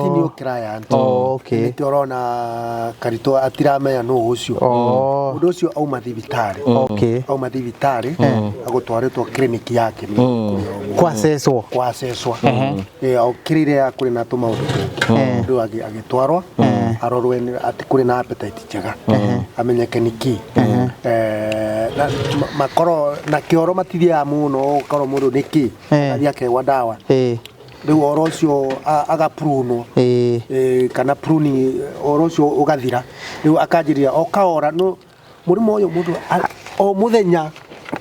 Ti new client. Nĩkĩo ũrona Karitũ atiramenya nũ ũcio. Mũndũ ũcio auma thibitarĩ. Auma thibitarĩ agũtwarĩtwo clinic yake Kwacecwo. Kwacecwa okĩrĩire ya kũrĩ na tũmaũndũ tũngĩ rĩu agĩtwarwo arorwo atĩ kũrĩ na appetite njega amenyeke nĩ kĩ. Na makorwo na kĩoro matithiaga mũno ũkorwo mũndũ nĩ kĩ athiĩ akegwa ndawa rĩu oro ũcio agaprunwo kana pruning oro ũcio ũgathira rĩu akanjĩrĩria o kaora no mũrimũ ũyũ mũndũ o mũthenya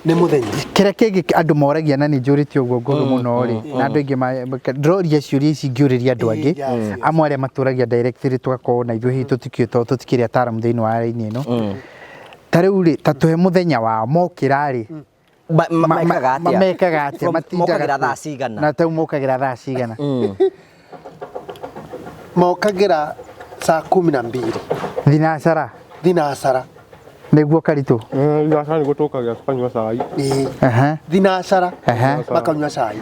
nĩ mũthenya. Kĩrĩa kĩngĩ andũ moragia na nĩ njũrĩtie ũguo ngũrũ mũno rĩ na andũ aingĩ ndĩroria ciũria ici ngĩũrĩria andũ angĩ amwe arĩa matũragia directly tũgakorwo na ithuĩ hihi tũtikĩũĩ tondũ tũtikĩrĩ ataaramu thĩinĩ wa raini ĩno. Ta rĩu rĩ, ta tũhe mũthenya wao mokĩra rĩ Mekaga atĩa? Mekaga atĩa? Matindaga Mokagĩra kũ? thaa cigana? Na tau mokagĩra thaa cigana? Mokagĩra saa 12. Thinacara? Thinacara. Nĩguo Karitũ? Thinacara nĩguo tũkagĩra tũkanyua cai. Thinacara makanyua cai.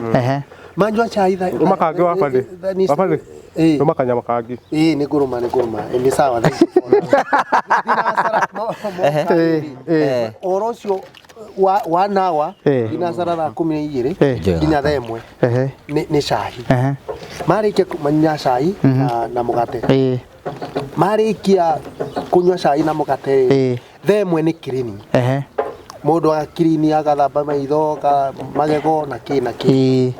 Manyua cai Rũma kangĩ wa bade. Wa bade. Rũma kanyama kangĩ. Ĩĩ, nĩ ngũrũma, nĩ ngũrũma. Nĩ sawa. Thinacara ũhoro ũcio wa 1 hour thinacara thaa 12 nginya thaa 1 nĩ cai. Marĩkia manyua cai na mũgate, marĩkia kũnyua cai na mũgate rĩ, thaa 1 nĩ cleaning. Mũndũ agakirini agathamba maitho magego na kĩ na kĩ.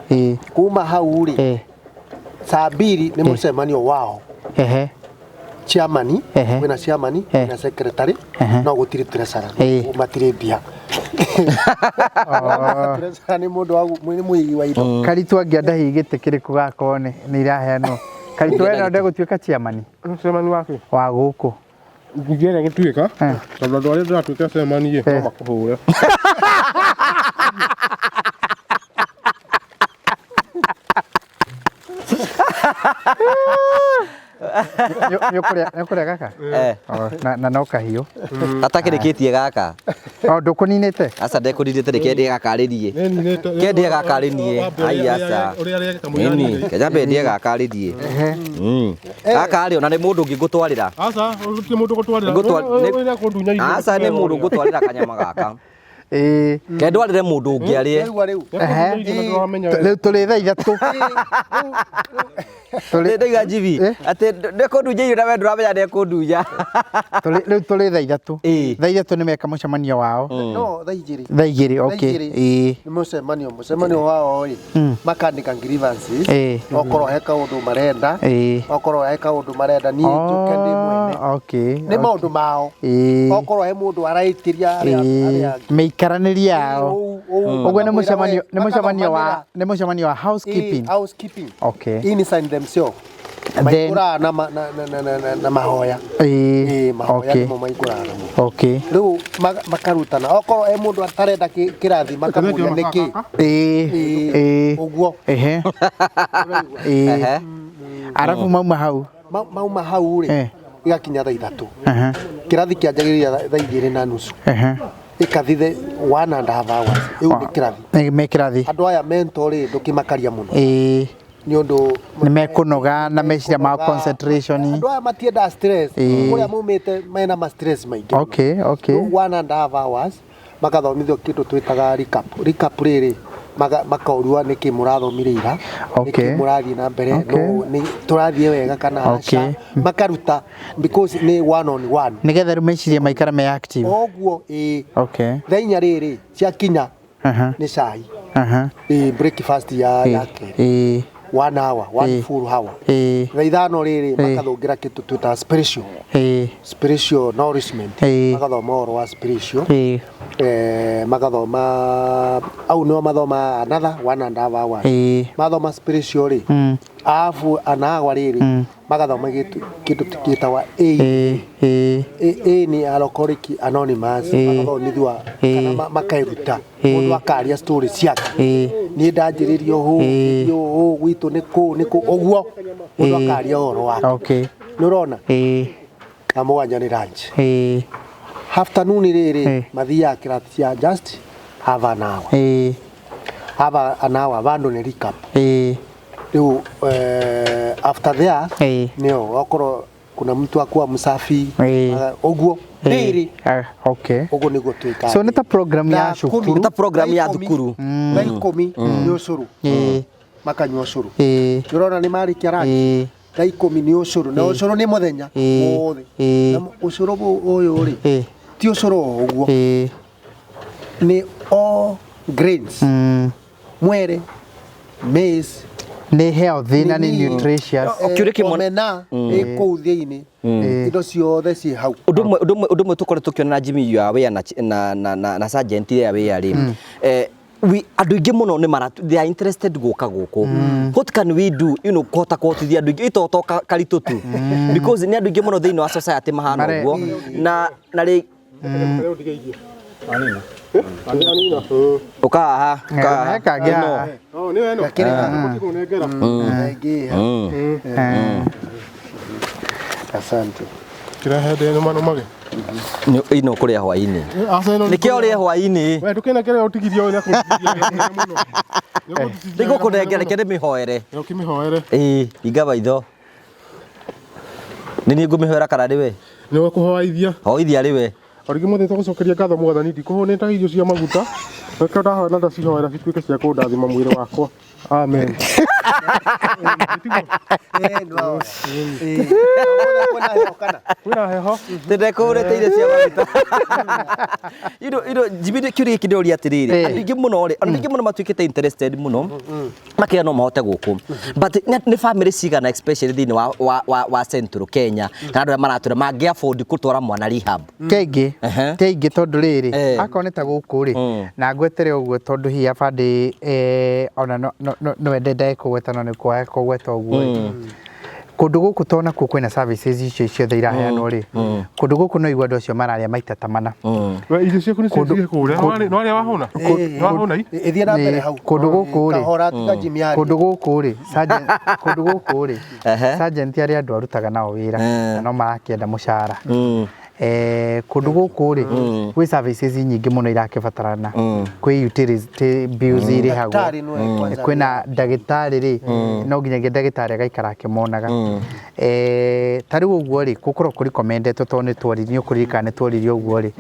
Kuma hau rĩ, saa 2 nĩ mũcemanio wao chairman. Kwĩna chairman, kwĩna secretary no gũtirĩ treasurer. Matirĩ mbia. Treasurer nĩ mũndũ wa nĩ mũigi wa indo. Karitũ angĩenda hihi gĩtĩ kĩrĩkũ gakorwo nĩ iraheanwo, Karitũ, we no wende gũtuĩka chairman? Chairman wake? Wa gũkũ. Ingĩenda gũtuĩka tondũ andũ arĩa ndĩratuĩka chairman ĩ no makũhũre. Nĩ ũkũrĩa gaka? Na no kahiũ. Atakĩrĩkĩtie gaka. O ndũkũninĩte? Aca, ndekũninĩte, reke ndĩe gakarĩrie. Ke ndĩe gakarĩrie. Ai, aca. Nini kenyambe ndĩe gakarĩrie gaka rĩ, ona nĩ mũndũ ũngĩ ngũtwarĩra. Aca, gũtirĩ mũndũ gũtwarĩra. Ũrĩa kũndunya irio. Aca, nĩ mũndũ ngũtwarĩra kanyama gaka. Ke ndwarĩre mũndũ ũngĩ arĩe. Waigua rĩu? Rĩu tũrĩ thaa 3. Ndaiga Jimmy atĩ ndekũndunya irio na we ndũramenya ndekũndunya. Rĩu tũrĩ thaa 3. Thaa 3 nĩ meka mũcemanio wao. No thaa 2. Thaa 2, okay. Thaa 2. Nĩ mũcemanio wao ĩ makandĩka grievances okorwo he kaũndũ marenda, okorwo he kaũndũ marenda niĩ njũke ndĩ mwene. Nĩ maũndũ mao. Okorwo he mũndũ araĩtĩria arĩa arĩa angĩ. Mĩikaranĩrie yao. Ũguo nĩ Makamwĩra mũcemanio we, nĩ mũcemanio wa makathomanĩra. nĩ mũcemanio wa housekeeping. Housekeeping. Inside themselves. Then Maikũraga na mahoya. Ĩĩ, mahoya nĩmo maikũraga namo. Rĩu makarutana okorwo he mũndũ atarenda kĩrathi makamũria nĩkĩ. Ũguo. Arabu mauma hau? Mauma hau rĩ, igakinya thaa 3. Kĩrathi kĩanjagĩrĩria thaa 2:30. Ĩkathi 1.5 hours ĩu nĩ kĩrathi. Me kĩrathi. Andũ aya mento rĩ, ndũkĩmakaria mũno nĩ ũndũ nĩ mekũnoga na meciria ma concentration. Andũ aya matiendaga stress. Kũrĩa maumĩte mena ma stress maingĩ mũno. Rĩu 1.5 hours makathomithio kĩndũ twĩtaga recap. Recap rĩrĩ Makorua nĩkĩ mũrathomire ira, nĩkĩ mũrathiĩ na mbere, no nĩ tũrathiĩ wega kana aca. Makaruta because nĩ one on one. Nĩgetha rĩu meciria maikara me active. Oguo, ĩĩ. Thaa 4 rĩrĩ ciakinya, nĩ cai. Ĩĩ, breakfast ya kerĩ, 1 hour, one full hour. Thaa 5 rĩrĩ makathũngĩra kĩndũ twĩtaga spiritual spiritual nourishment. Magathoma ũhoro wa spiritual. Magathoma au nĩo mathoma another 1.5 hours. Mathoma spiritual rĩ, alafu an hour rĩrĩ magathoma kĩndũ gĩtagwa A. A nĩ Alcoholic Anonymous. Magathomithua kana makeruta, mũndũ akaria story ciake, niĩ ndanjĩrĩrio ũũ, ũũ gwitũ nĩ kũ nĩ kũ, ũguo mũndũ akaria ũhoro wake. Nĩ ũrona? Na 7 nĩ lunch. Afternoon rĩrĩ, mathiaga kĩrathi cia just half an hour. Half an hour bado nĩ recap. Rĩu after there, nĩo okorwo kuna mtu akuwa msafi, ũguo rĩrĩ. Ũguo nĩguo twĩkaga. So nĩ ta program ya cukuru. Nĩ ta program ya thukuru. Thaa 10 nĩ ũcũrũ, makanyua ũcũrũ. Nĩ ũrona nĩ marĩkia lunch? Thaa 10 nĩ ũcũrũ, na ũcũrũ nĩ mũthenya wothe. Na ũcũrũ ũyũ rĩ, ti ũcũrũ o ũguo, nĩ all grains, mwere, maize. Nĩ healthy na nĩ Nini. nutritious. Kĩũria kĩmwe- Omena ĩ kũu thĩinĩ, indo ciothe ciĩ hau. Ũndũ ũmwe tũkoretwo tũkĩona na Jimmy ya wĩa na sergeant ya wĩa rĩ, andũ aingĩ mũno nĩ mara, they are interested gũka gũkũ. What can we do, kũhota kũhotithia andũ aingĩ itoto karitũ tu, because nĩ andũ aingĩ mũno thĩinĩ wa society mahana ũguo na rĩ ũka haha, ũka haha. Kangĩ haha. Oh, nĩ ĩno. Gũtikũnengera. Ĩngĩ. Asante. Kĩrehe ndĩ nũmanũmage. Ino kũrĩa hwainĩ. Aca ĩno. Nĩkĩo ũrĩe hwainĩ. We ndũkĩnengere, ũtigirie ũyũ nĩakũndigithia wĩra mũno. Nĩakũndigithia. Nĩngũkũnengera, reke ndĩmĩhoere. Ũkĩmĩhoere. Ĩĩ, hinga maitho. Nĩ niĩ ngũmĩhoera kana nĩwe? Nĩwe kũhoaithia. Hoithia rĩwe. O rĩngĩ mothe tũgũcokeria ngatho Mwathani, ndikũhũnĩte irio cia maguta. Nĩkĩo ndahoya na ndacihoera cituĩke cia kũndathima mwĩrĩ wakwa. Amen. No. Kwĩna heho kana? Kwĩna heho. Ndĩndekũhũrĩte irio cia maguta. Jimmy, kĩũria gĩkĩ ndĩroria atĩrĩrĩ, andũ aingĩ mũno rĩ, andũ aingĩ mũno matuĩkĩte interested mũno, makĩra no mahote gũkũ, but nĩ family cigana, especially thĩinĩ wa Central Kenya na andũ arĩa maratũra, mangĩ afford gũtwara mwana rehab? Keingĩ. Keingĩ, tondũ rĩrĩ, akorwo nĩ ta gũkũ rĩ, na ngwetere ũguo tondũ hihi abandĩ ona no ende ndage kũgweta, no nĩ kwaga kũgweta ũguo rĩ, kũndũ gũkũ to nakuo kwĩna services icio ciothe iraheanwo rĩ, kũndũ gũkũ no igua andũ acio mararĩa maita ta mana. We irio ciaku nĩ ciĩ kũrĩa. Nĩ warĩa wahũna? Nĩ wahũna i? Ĩthiĩ na mbere hau. Kũndũ gũkũ rĩ, Kahora, tiga Jimmy arie. Kũndũ gũkũ rĩ, sergeant, kũndũ gũkũ rĩ, sergeant arĩa andũ arutaga nao wĩra na no marakĩenda mũcara. Kũndũ gũkũ rĩ, gwĩ services nyingĩ mũno irakĩbatarana, kwĩ utility bills irĩhagwo. Ndagĩtarĩ nĩwe kwanza. Kwĩna ndagĩtarĩ rĩ, no nginyagia ndagĩtarĩ agaikara akĩmonaga. Ta rĩu ũguo rĩ, gũkorwo kũrecommendetwo, tondũ nĩ tworirie, nĩ ũkũririkana nĩ tworirie ũguo rĩ,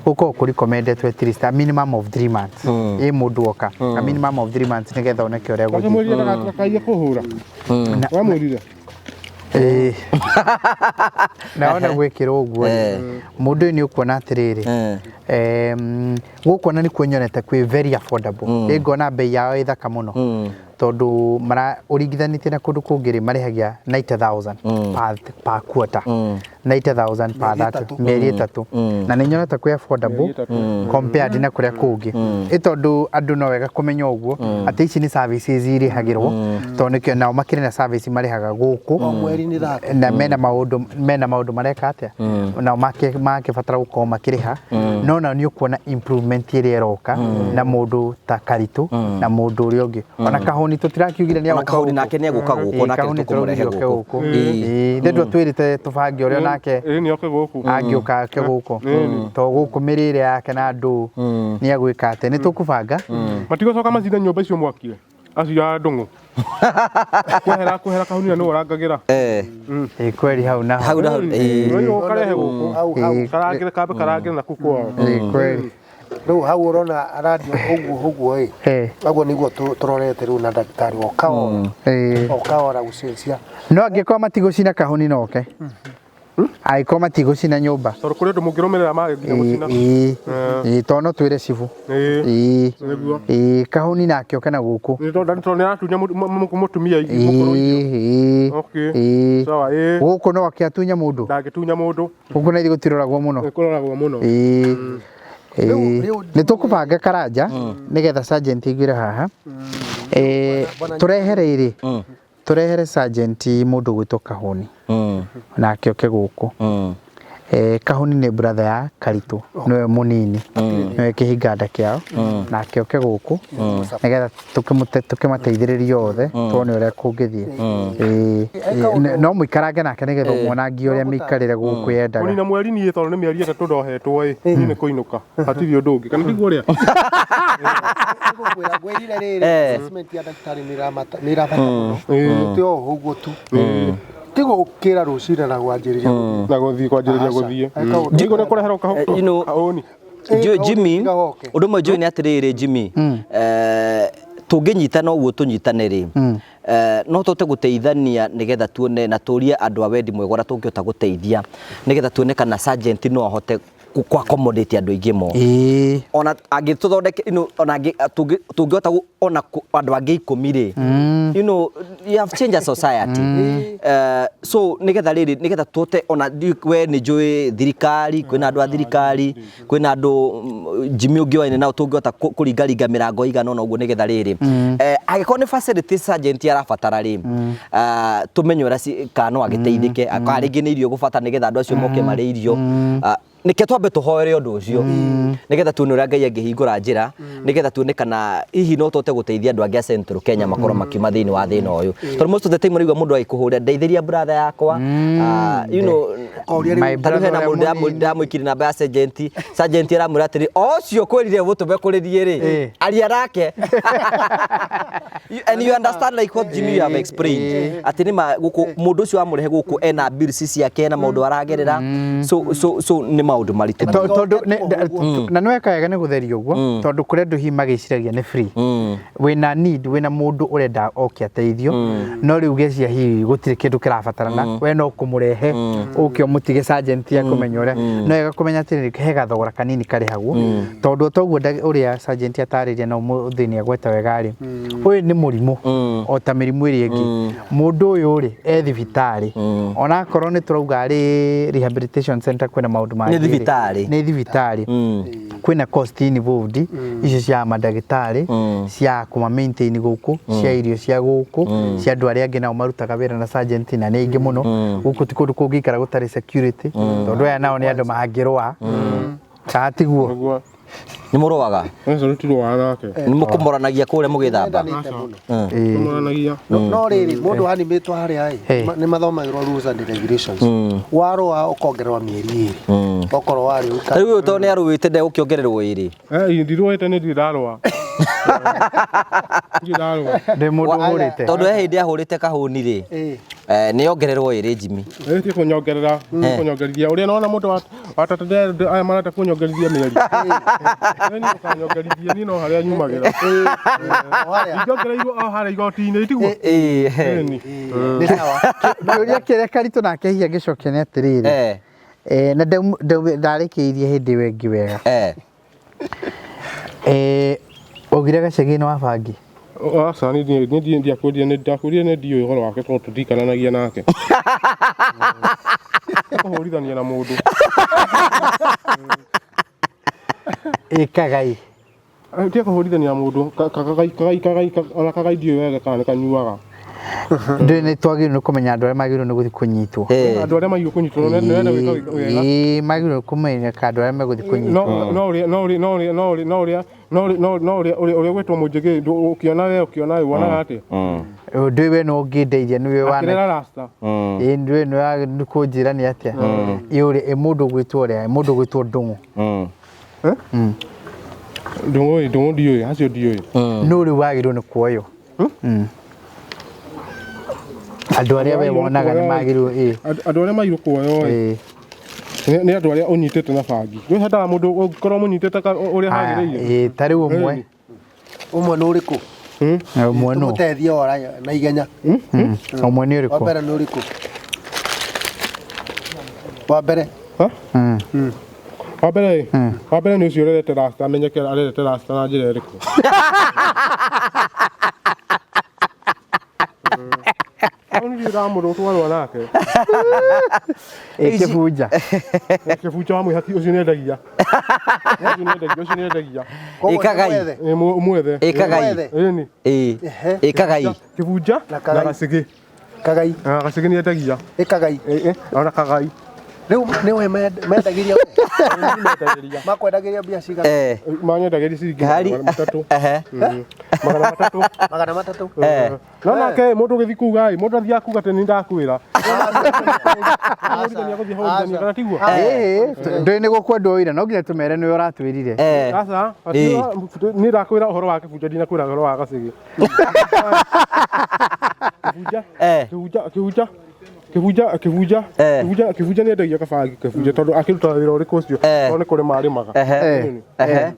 gũkorwo kũrecommendetwo at least a minimum of 3 months ĩ mũndũ oka, a minimum of 3 months, nĩgetha oneke ũrĩa gũthiĩ. Wakĩmwĩrire ndagatuĩkaie kũhũra? Wamwĩrire? Ĩĩ. Na ona gwĩkĩrwo ũguo rĩ, mũndũ ũyũ nĩ ũkuona atĩrĩrĩ, gũkũ ona nĩkuo nyonete kwĩ very affordable. Ĩ ngona bei yao ĩ thaka mũno, tondũ mara ũringithanĩtie na kũndũ kũngĩ rĩ, marĩhagia 90,000 per quarter, 90,000 per Mĩeri that 3. mĩeri 3, na nĩ nyonete kwĩ affordable compared na kũrĩa kũngĩ. Ĩ tondũ andũ no wega kũmenya ũguo atĩ ici nĩ services irĩhagĩrwo, tondũ nĩkĩo nao makĩrĩ na service marĩhaga gũkũ. O mweri nĩ 30. Na mena maũndũ mareka atĩa nao makĩbatara gũkorwo makĩrĩha, no nao nĩ ũkuona improvement ĩrĩa ĩroka na mũndũ ta Karitũ na mũndũ ũrĩa ũngĩ, ona Kahũni tũtirakiugire nĩ Ona agũka Kahũni gũkũ. nake nĩ egũka gũkũ, Ĩĩ, nake Kahũni nĩtũkũmũrehe tũraugire oke gũkũ. gũkũ. Ĩĩ, ithe twatwĩrĩte tũbange ũrĩa nake Ĩĩ, nĩ oke gũkũ. angĩũka ake gũkũ, to gũkũ mĩrĩre yake na andũ nĩ agwĩka atĩ nĩ tũkũbanga. Matigũcoka macine nyũmba icio mwakire acio a ndũng'ũ kwehera kwehera Kahũni na nĩwe ũrangagĩra. Ĩĩ, kweri hau naho. Hau naho, ĩĩ. Ũyũ ũkarehe gũkũ. Hau hau. Karangĩre, kambe karangĩre na kũu kwao. Ĩĩ, kweri. Rĩu hau ũrona arandio ũguo ũguo ĩ. Ũguo nĩguo tũrorete rĩu na ndagĩtarĩ o kahora. O kahora gũcenjia. No angĩkorwo matigũcina kahũni noke. Angĩkorwo matigũcina nyũmba. Tondũ kũrĩ andũ mũngĩrũmĩrĩra mage nginya gũcina. Ĩĩ. Ĩĩ, tondũ no twĩre cibũ. Ĩĩ. Nĩguo. Ĩĩ, kahũni nake oke na gũkũ. Nĩ tondũ nĩ aratunya mũtumia mũkũrũ irio. Okay. Ĩĩ. Sawa, ĩĩ. Gũkũ no akĩatunya mũndũ. Ndangĩtunya mũndũ. Gũkũ na ithuĩ gũtiroragwo mũno. Nĩ kũroragwo mũno. Ĩĩ. Rĩu- rĩu Nĩ tũkũbanga karanja nĩgetha sergeant aiguĩre haha. Tũrehere rĩ, tũrehere sergeant mũndũ ũgwĩtwo Kahũni nake oke gũkũ. Kahũni nĩ brother ya Karitũ, nĩwe mũnini, nĩwe kĩhinganda kĩao, nake oke gũkũ nĩgetha tũkĩmateithĩrĩrie othe tuone ũrĩa kũngĩthiĩ. No mũikarange nake nĩgetha ũmuonangie ũrĩa mĩikarĩre gũkũ yendaga. Kũnina mweri niĩ tondũ nĩ mĩeri 3 ndohetwo ĩ, niĩ nĩ kũinũka. Hatirĩ ũndũ ũngĩ. Kana tiguo ũrĩa? Ngũkwĩra ngwĩrire rĩrĩ assessment ya ndagĩtarĩ nĩ ĩrabata mũno. Ti o ũguo tu. Ti gũkĩra rũcinĩ na kwanjĩrĩria gũthiĩ. Na gũthiĩ kwanjĩrĩria gũthiĩ. Ndigũ nĩ kũreherwo kahũni. Jimmy, ũndũ ũmwe njũĩ nĩ atĩrĩrĩ Jimmy, tũngĩnyitana ũguo tũnyitane rĩ, no tũhote gũteithania nĩgetha tuone na tũrie andũ a wendi mwega ũrĩa tũngĩhota gũteithia nĩgetha tuone kana sergeant no ahote ku accommodate andũ aingĩ mo. Ona angĩtũthondeke, ona tũngĩhota ona andũ angĩ 10 rĩ, you know, you have changed a society. So nĩgetha rĩrĩ, nĩgetha tũhote ona we nĩ njũĩ thirikari, kwĩna andũ a thirikari, kwĩna andũ Jimmy ũngĩ oene nao tũngĩhota kũringaringa mĩrango ĩigana ũna ũguo nĩgetha rĩrĩ, angĩkorwo nĩ facility sergeant arabatara rĩ, tũmenye ũrĩa kana no agĩteithĩke, kana rĩngĩ nĩ irio gũbata nĩgetha andũ acio moke marĩe irio. Nĩkĩo twambe tũhoere ũndũ ũcio nĩgetha tuone ũrĩa Ngai angĩhingũra njĩra nĩgetha tuone kana hihi no tũhote gũteithia andũ angĩ a Central Kenya makorwo makiuma thĩinĩ wa thĩna ũyũ, tondũ most of the time ũraigua mũndũ agĩkũhũrĩra ndeithĩria brother yakwa, you know, ta rĩu hena mũndũ ndamwĩkire namba ya sergeant, sergeant aramwĩra atĩrĩ o ũcio kwĩrire gũtũme kũrĩrie rĩ, aria nake. And you understand like what Jimmy you have explained atĩ nĩ ma gũkũ mũndũ ũcio wamũrehe gũkũ ena bills ciake, ena maũndũ aragerera, so nĩ maũndũ maritũ. Tondũ na nĩ weka wega nĩ gũtheria ũguo, tondũ kũrĩ andũ hihi magĩciragia nĩ free. Wĩna need, wĩna mũndũ ũrenda oke ateithio, no rĩu gĩcia hihi gũtirĩ kĩndũ kĩrabatarana, we no kũmũrehe ũke ũmũtige sergeant akũmenya ũrĩa. No wega kũmenya atĩrĩrĩ, he gathogora kanini karĩhagwo, tondũ toguo ũrĩa sergeant atarĩria na ũmũthĩ nĩ agweta wega rĩ, ũyũ nĩ mũrimũ o ta mĩrimũ ĩrĩa ĩngĩ. Mũndũ ũyũ rĩ e thibitarĩ, onakorwo nĩ tũrauga arĩ rehabilitation center kwĩna maũndũ mangĩ Nĩ thibitarĩ. Nĩ thibitarĩ. Kwĩna cost involved icio cia mandagĩtarĩ, cia kũma maintain gũkũ, cia irio cia gũkũ, cia andũ arĩa angĩ nao marutaga wĩra na sergeant na nĩ aingĩ mũno. Gũkũ ti kũndũ kũngĩikara gũtarĩ security, tondũ aya nao nĩ andũ mangĩrũa. Kana tiguo? Nĩ mũrũaga? Ũcio tũtirũaga nake. Nĩ mũkũmoranagia kũrĩa mũgĩthamba? Tũmoranagia. No rĩrĩ, mũndũ animĩtwo harĩa ĩ, nĩ mathomagĩrwo rules and regulations. Warũa ũkongererwo mĩeri 2. Okorwo warĩ ũka. Ta rĩu ũyũ tondũ nĩ arũĩte ndegũkĩongererwo 2. Ndirũĩte nĩ ndirarũa. Ndirarũa. Ndĩ mũndũ ũhũrĩte. Tondũ he hĩndĩ ahũrĩte kahũni rĩ, nĩ ongererwo 2 Jimmy. Ti kũnyongerera, kũnyongerithia. Ũrĩa nona mũndũ watata aya marenda kũnyongerithia mĩeri. Niĩ ũkanyongerithia, niĩ no harĩa nyumagĩra. Ingĩongereirwo o harĩa igoti-inĩ, tiguo? Nĩ sawa. Kĩũria kĩrĩa Karitũ nake hihi angĩcokia nĩ atĩrĩrĩ, na ndarĩkĩirie hĩndĩ ĩyo ĩngĩ wega. Waugire gacagi-inĩ wa bangi? Aca, niĩ ndiakwĩrire, nĩ ndakwĩrire nĩ ndiũĩ ũhoro wake tondũ tũtiikaranagia nake. Kũhũrithania na mũndũ. Ĩkagai. Tiga kũhũrithania na mũndũ, kagai ona kagai ndiũĩ wega kana nĩ kanyuaga. Ndũĩ nĩ twagĩrĩirwo nĩ kũmenya andũ arĩa magĩrĩirwo nĩ gũthiĩ kũnyitwo. Andũ arĩa magĩrĩirwo kũnyitwo, nĩ wenda gwĩka wega. Ĩĩ, magĩrĩirwo kũmenyeka andũ arĩa megũthiĩ kũnyitwo. No ũrĩa, no ũrĩa, no ũrĩa, no ũrĩa, no ũrĩa, no ũrĩa, no ũrĩa, ũrĩa ũgwĩtwo mũnjĩgĩ, ũkĩona we, ũkĩona we, wonaga atĩa? Ndũĩ we no ũngĩndeithia, nĩwe wana. Akĩrera rasta. Ĩĩ, ndũĩ nĩ kũnjĩra nĩ atĩa. Ĩĩ, ũrĩa, ĩ mũndũ ũgwĩtwo ũrĩa, ĩ mũndũ ũgwĩtwo Ndũng'ũ. Ndũng'ũ, Ndũng'ũ ndiũĩ, acio ndiũĩ. No rĩu wagĩrĩirwo nĩ kuoywo. Andũ arĩa we wonaga nĩ magĩrĩirwo, ĩĩ. Andũ arĩa magĩrĩirwo kuoywo, ĩĩ. Nĩ andũ arĩa ũnyitĩte na bangi. Rĩu hendaga mũndũ ũngĩkorwo mũnyitĩte ũrĩa hagĩrĩire. Ĩĩ, ta rĩu ũmwe. Ũmwe nĩ ũrĩkũ? Ũmwe nũ? Tũmũteithie ora na ihenya. Ũmwe nĩ ũrĩkũ? Wa mbere nĩ ũrĩkũ? Wa mbere. Ha? Wa mbere ĩ? Wa mbere nĩ ũcio ũrerete rasta amenyeke arerete rasta na njĩra ĩrĩkũ. Hau nĩ ndamũrũ twarũa nake. Ĩ kĩbunja. Kĩbunja wa mwĩhaki ũcio nĩ endagia. Ũcio nĩ endagia, ũcio nĩ endagia. Koguo nĩ Ĩkagai. mwethe. Ĩ, ũmwethe. Ĩkagai. Mwethe. Ĩni. Ĩĩ. Ehe. Ĩkagai. Kĩbunja Na kagai. na gacĩgĩ. Kagai. Na gacĩgĩ nĩ endagia. Ĩkagai. Ĩ, ĩ, ona kagai. Rĩu nĩwe mendagĩria we? Makwendagĩria mbia cigana? Eh. Manyendagĩria ciringi Ngari. 300. Ehe. 300. 300. Eh. No nake mũndũ ũgĩthiĩ kuga ĩ, mũndũ athiaga kuga atĩ nĩ ndakwĩra. Ahũrithania gũthiĩ ahũrithania kana tiguo? Ĩĩ, ndũĩ nĩ gũkwendwo ũira no nginya tũmere nĩwe ũratwĩrire. Eh. Aca, Ĩĩ. niĩ ndakwĩra ũhoro wa kĩbunja ndinakwĩra ũhoro wa gacĩgĩ. Kĩbunja, Eh. kĩbunja, kĩbunja, kĩbunja, kĩbunja, Eh. kĩbunja, kĩbunja nĩ endagia kabangi kĩbunja tondũ akĩrutaga wĩra ũrĩkũ ũcio? Eh. Tondũ nĩ kũrĩma arĩmaga. Ehe. Eh. Ehe.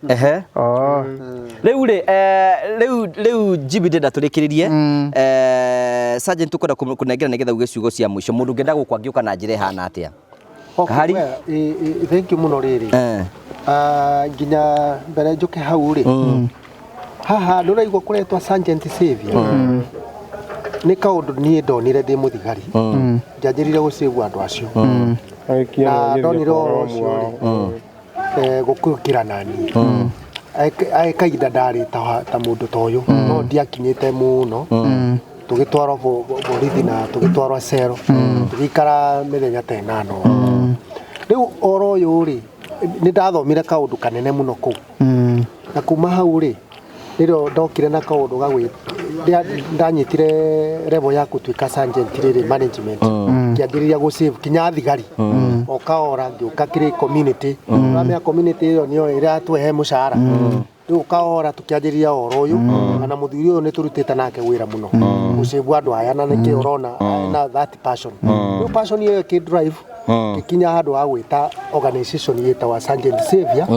Ehe. Oh. Rĩu rĩ, rĩu rĩu Jimmy ndĩrenda tũrĩkĩrĩrie. Sergeant tũkwenda kũnengera nĩgetha uge ciugo cia mũico. Mũndũ ũngĩenda gũkũ angĩũka na njĩra ĩhana atĩa? Okay, Kahari? well, thank you mũno rĩrĩ. Eh. Nginya mbere njũke hau rĩ, haha ndũraigua kũretwo Sergeant Savior. Nĩ kaũndũ niĩ ndonire ndĩ mũthigari, njanjĩrire gũcĩvu andũ acio. Agĩkinya Na agĩthiĩ ndonire ũhoro kwara ũcio wao. rĩ, gũkĩra naniĩ kahinda ndarĩ ta mũndũ ta ũyũ, no ndiakinyĩte mũno. Tũgĩtwarwo borithi na tũgĩtwarwo cero, tũgĩikara mĩthenya ta ĩnana. Rĩu ũhoro ũyũ rĩ, nĩ ndathomire kaũndũ kanene mũno kũu. Na kuma hau rĩ, nĩrĩo ndokire na kaũndũ ga ndanyitire level ya gũtuĩka sergeant rĩrĩ management, ngĩambĩrĩria gũ save kinya thigari o kaora, ngĩũka kĩrĩ community. Ũramenya community ĩyo nĩyo ĩratũhe mũcara. Rĩu kaora tũkĩanjĩrĩria ũhoro ũyũ, na mũthuri ũyũ nĩ tũrutĩte nake wĩra mũno gũcĩvu andũ aya, na nĩkĩo ũrona na that passion. Rĩu passion ĩyo ĩkĩ drive gĩkinya handũ ha gwĩta organization ĩtagwo Sergeant Savior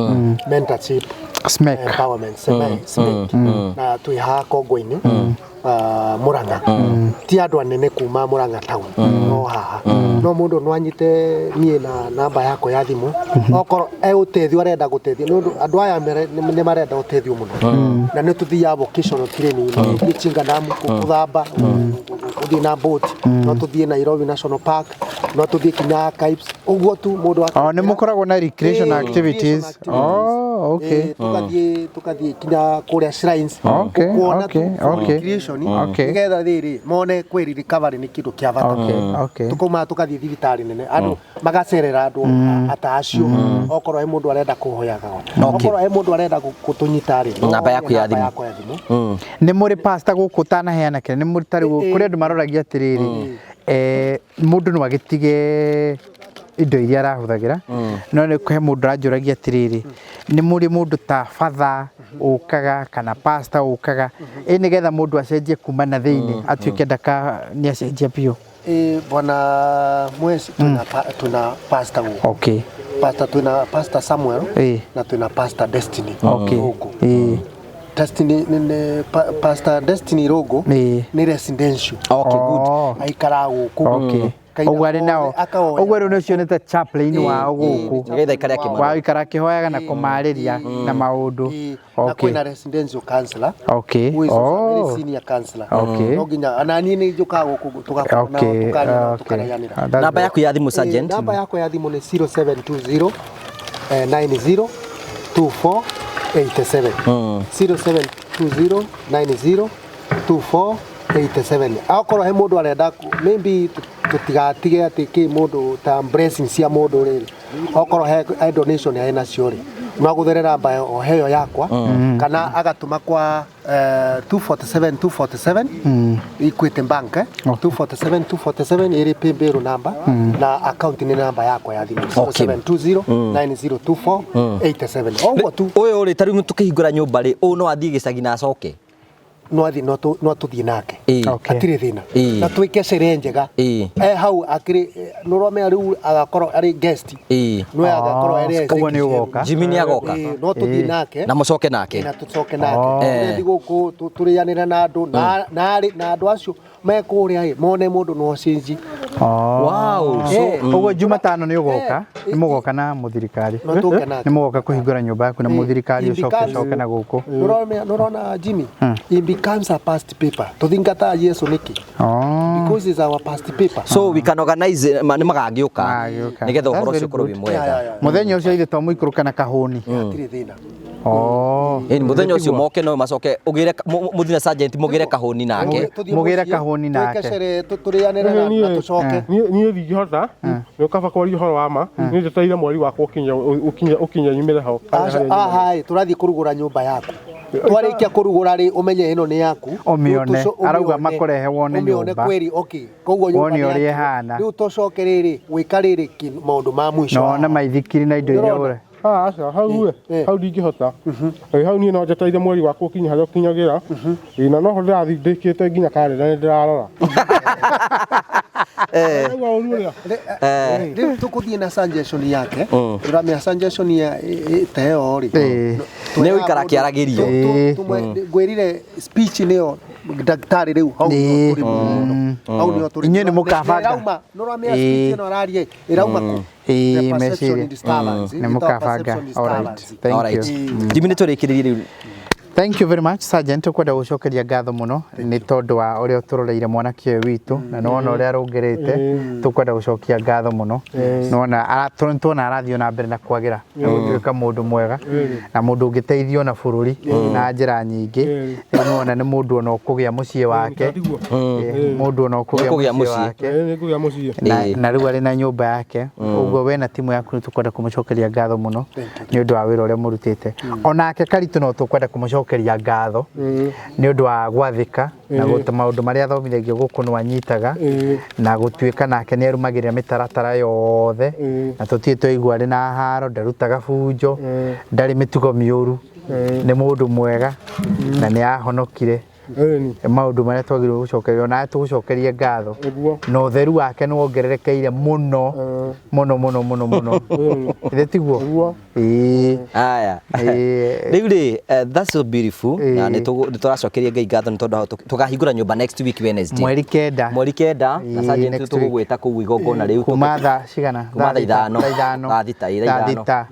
Mentorship Smek. Empowerment, SMEC, na twĩ haha Kongwa-inĩ, Murang'a. Ti andũ anene kuma Murang'a town, no haha no mũndũ no anyite niĩ na namba yakwa ya thimũ, okorwo e ũteithio arenda gũteithio, nĩ ũndũ andũ aya nĩ marenda ũteithio mũno. Na nĩ tũthiaga vocational training, no tũthiĩ Chingandamu gũthamba, gũthiĩ na boat, no tũthiĩ Nairobi National Park, no tũthiĩ kinya archives, ũguo tu mũndũ Oh, nĩ mũkoragwo na recreation Ĩĩ, activities. recreation activities. Oh, okay. Ĩĩ, tũgathiĩ kinya kũrĩa shrines, kuona tu recreation, nĩgetha rĩrĩ mone kwĩri recovery nĩ kĩndũ kĩa bata. Tũkauma tũkathiĩ thibitarĩ nene, andũ magacerera andũ ata acio, okorwo he mũndũ arenda kũhoyaga, okorwo he mũndũ arenda gũtũnyita rĩ, no Namba yaku ya namba thimũ. yakwa ya thimũ. Nĩ mũrĩ pastor gũkũ ũtanaheana kĩrĩa, nĩ mũrĩ tarĩu kũrĩ andũ maroragia atĩrĩrĩ, mũndũ no agĩtige indo iria arahũthagĩra, no nĩ he mũndũ aranjũragia atĩrĩrĩ, nĩ mũrĩ mũndũ ta father ũkaga kana pastor ũkaga, ĩ nĩgetha mũndũ acenjie kuma na thĩinĩ atuĩke ndaka nĩ acenjia biũ? Bwana Mwesi, tuna pastor gũkũ. Okay. Pastor, tuna Pastor Samuel na tuna Pastor Destiny Rogo. Destiny nĩ Pastor Destiny Rogo nĩ residential. Okay, good. Oh. Aikaraga gũkũ. Okay. Kahinda Ũguo arĩ nao kothe akahoya. Ũguo rĩu nĩ ũcio nĩ ta chaplain wao gũkũ. Nĩgetha aikare akĩmara. Wao ikara akĩhoyaga na kũmarĩria na maũndũ. Na Okay. kwĩna residential counselor Okay. who is also a very Oh. senior counselor. Okay. No nginya ona niĩ nĩ njũkaga gũkũ tũgakorwo nao, Okay. tũkaria nao, Okay. tũkarayanĩra. Ah, that's Namba good. yaku ya thimũ Sergeant. Namba yakwa ya thimũ nĩ 0720 90 24 87. 0720 90 24 87. Akorwo he mũndũ arenda maybe tũtigatige atĩ kĩ mũndũ ta blessing cia mũndũ rĩrĩ, okorwo he donation arĩ nacio rĩ, no agũthere namba o heyo yakwa, kana agatũma kwa 247 247 Equity Bank, 247 247 ĩrĩ paybill number, na account nĩ namba yakwa ya thimũ 0720 9024 87, ũguo tu. Ũyũ rĩ, ta rĩu tũkĩhingũra nyũmba rĩ, ũyũ no athiĩ gĩcagi na acoke? No athi no tũthiĩ nake. Okay. Hatirĩ thĩna. Na twĩke sherehe njega. E hau akĩrĩ nũromea rĩu agakorwo arĩ guest. No agakorwo arĩ Ũguo nĩ ũgoka. Jimmy nĩ agoka. No tũthiĩ nake. Na mũcoke nake. Na tũcoke nake. Tũthiĩ gũkũ tũrĩanĩre na andũ na andũ acio me kũrĩa ĩ mone mũndũ no cenji. Wow. So, Ũguo Jumatano nĩ ũgoka, nĩ mũgoka na mũthirikari. No tũke nake. Nĩ mũgoka kũhingũra nyũmba yaku na mũthirikari ũcoke ũcoke na gũkũ. Nũrona Jimmy, he becomes a past paper. Tũthingataga Yesu nĩkĩ? Because he's our past paper. So we can organize nĩ magagĩũka Magagĩũka. nĩgetha ũhoro That's ũcio very ũkorwo wĩ good. mwega. Mũthenya ũcio ithe to mũikũrũke na kahũni. Hatirĩ thĩna. Ĩni mũthenya ũcio moke no macoke ũgĩre mũthiĩ na sergeant mũgĩre kahũni nake. Mũgĩre kahũni nake. Twĩke sherehe tũrĩanĩre na tũcoke. Niĩ ndingĩhota nĩ kaba kwaria ũhoro wa ma niĩ njetereire mweri wakwa ũkinye nyumĩre ho. Aha ĩ tũrathiĩ kũrugũra nyũmba yaku. Twarĩkia kũrugũra rĩ ũmenye ĩno nĩ yaku. Ũmĩone. Arauga makũrehe wone nyũmba. Ũmĩone kweri okay. Koguo nyũmba Wone ũrĩa ĩhana. Rĩu tũcoke rĩrĩ gwĩka rĩrĩ maũndũ ma mũico. Na wone maithikiri na indo iria ũre. Aca hau ĩ hau ndingĩhota. Hau niĩ no njetereire mweri wakwa ũkinye harĩa ũkinyagĩra. Na noho ndĩrathiĩ ndĩkĩte nginya karenda nĩ ndĩrarora. Rĩu tũkũthiĩ na suggestion yake. Tũramĩa suggestion ya ta ĩyo rĩ. Nĩ gũikara kĩaragĩrio. Ngwĩrire speech nĩyo ndagĩtarĩ rĩu hau nĩho tũrĩ mũno. Hau nĩho tũrĩ. Inyuĩ nĩ mũkabanga. Nĩũramĩa speech ĩno araria ĩrauma kũ? Ĩĩ meciria. Nĩ mũkabanga. All right. Thank you. Jimmy nĩ tũrĩkĩrĩrie rĩu. Thank you very much Sergeant, tukwenda gucokeria ngatho muno ni tondu wa uria uturoreire mwanake uyu witu na nĩwona uria arũngĩrĩte, tukwenda gucokia ngatho muno nĩwona tuona arathiĩ na mbere na kwagira na gutuĩka mũndũ mwega na mũndũ ũngĩteithio na bũrũri na njĩra nyingĩ. Rĩu nĩwona nĩ mũndũ ona ũkũgĩa mũciĩ wake, mũndũ ona ũkũgĩa mũciĩ wake na rĩu arĩ na nyũmba yake. Ũguo we na timu yaku nĩtũkwenda kũmũcokeria ngatho mũno nĩ ũndũ wa wĩra ũrĩa mũrutĩte. Onake Karitũ no tũkwenda kũmũcokeria ngatho nĩ ũndũ wa gwathĩka na gũta maũndũ marĩa athomithagio gũkũ nĩ anyitaga na gũtuĩka nake nĩ arũmagĩrĩra mĩtaratara yothe na tũtirĩ twaigua arĩ na haro, ndarutaga bunjo, ndarĩ mĩtugo mĩũru, nĩ mũndũ mwega na nĩ ahonokire maũndũ marĩa twagĩrĩirwo gũcokeria. Onawe tũgũcokerie ngatho na ũtheru wake nĩ wongererekeire mũno mũno mũno mũno mũno, ithe tiguo? Ĩĩ. Aya. Rĩu rĩ, that's so beautiful na nĩ tũracokeria Ngai ngatho nĩ tondũ tũkahingũra nyũmba next week Wednesday. Mweri kenda. Mweri kenda na sergeant tũgũgwĩta kũu igongona rĩu. Kuma thaa cigana? Kuma thaa ithano. Thaa thita. Thaa thita.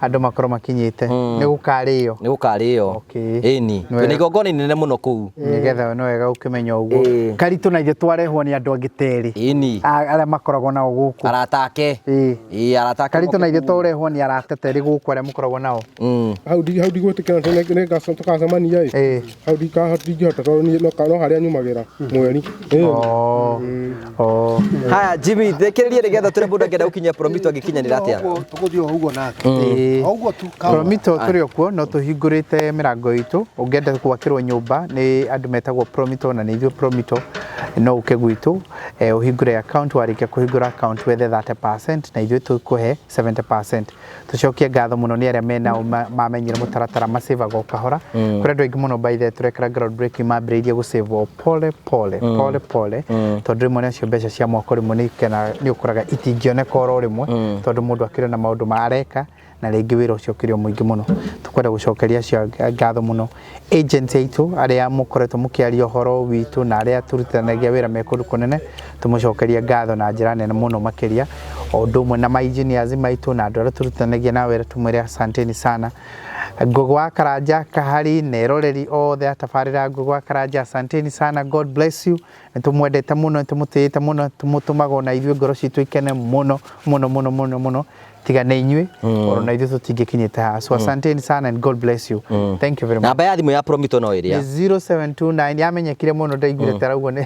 Andũ makorwo makinyĩte. Nĩ gũkarĩo. Nĩ gũkarĩo. Ĩni. Twĩna igongona inene mũno kũu. Nĩgetha nĩ wega ũkĩmenya ũguo. Karitũ na ithuĩ twarehwo nĩ andũ angĩ terĩ. Ĩni. Arĩa makoragwo nao gũkũ. Arata ake. Ĩĩ arata ake. Karitũ na ithuĩ twarehwo nĩ arata terĩ gũkũ arĩa mũkoragwo nao. Hau ndigwĩtĩkĩra tũgacemania ĩ. Hau ndingĩhota tondũ no harĩa nyumagĩra mweri. Haya Jimmy, thikĩrĩria nĩgetha tũrĩ mũndũ angĩenda gũkinyia Promito angĩkinyanĩra atĩa? Tũgũthiĩ o ũguo nake. O ũguo tu. Promito tũrĩ o kuo no tũhingũrĩte mĩrango itũ. Ũngĩenda gwakĩrwo nyũmba nĩ andũ metagwo Promito na nĩ ithuĩ Promito, no ũke gwitũ ũhingũre account, warĩkia kũhingũra account wethe 30% na ithuĩ tũkũhe 70%. Tũcokie ngatho mũno nĩ arĩa menao mamenyire mũtaratara masevaga o kahora. Kũrĩ andũ aingĩ mũno by the way tũrekĩra ground breaking mambĩrĩirie gũsave o pole pole pole pole, tondũ rĩmwe nacio mbeca cia mwaka rĩmwe nĩ ũkoraga itingĩoneka oro rĩmwe tondũ mũndũ akĩrĩ na maũndũ ma areka na rĩngĩ wĩra ũcio ũkĩrĩ o mũingĩ mũno. Tũkwenda gũcokeria acio ngatho mũno agents aitũ arĩa mũkoretwo mũkĩaria ũhoro witũ na arĩa tũrutithanagia wĩra me kũndũ kũnene, tũmũcokerie ngatho na njĩra nene mũno makĩria, o ũndũ ũmwe na ma engineers maitũ na andũ arĩa tũrutithanagia na wĩra tũmwĩre asanteni sana. Ngũgũ wa Karanja Kahari na eroreri othe a tabarĩra Ngũgũ wa Karanja, asanteni sana, God bless you. Nĩ tũmwendete mũno, nĩ tũmũtĩĩte mũno, tũmũtũmaga ona ithuĩ ngoro citũ ikene mũno mũno mũno mũno mũno. Tiga nĩ inyuĩ ona ithuĩ tũtingĩkinyĩte haha. So asanteni sana and God bless you. Thank you very much. Namba ya thimũ ya Promito no ĩrĩa 0729 yamenyekire mũno ndaiguire tarauguo nĩ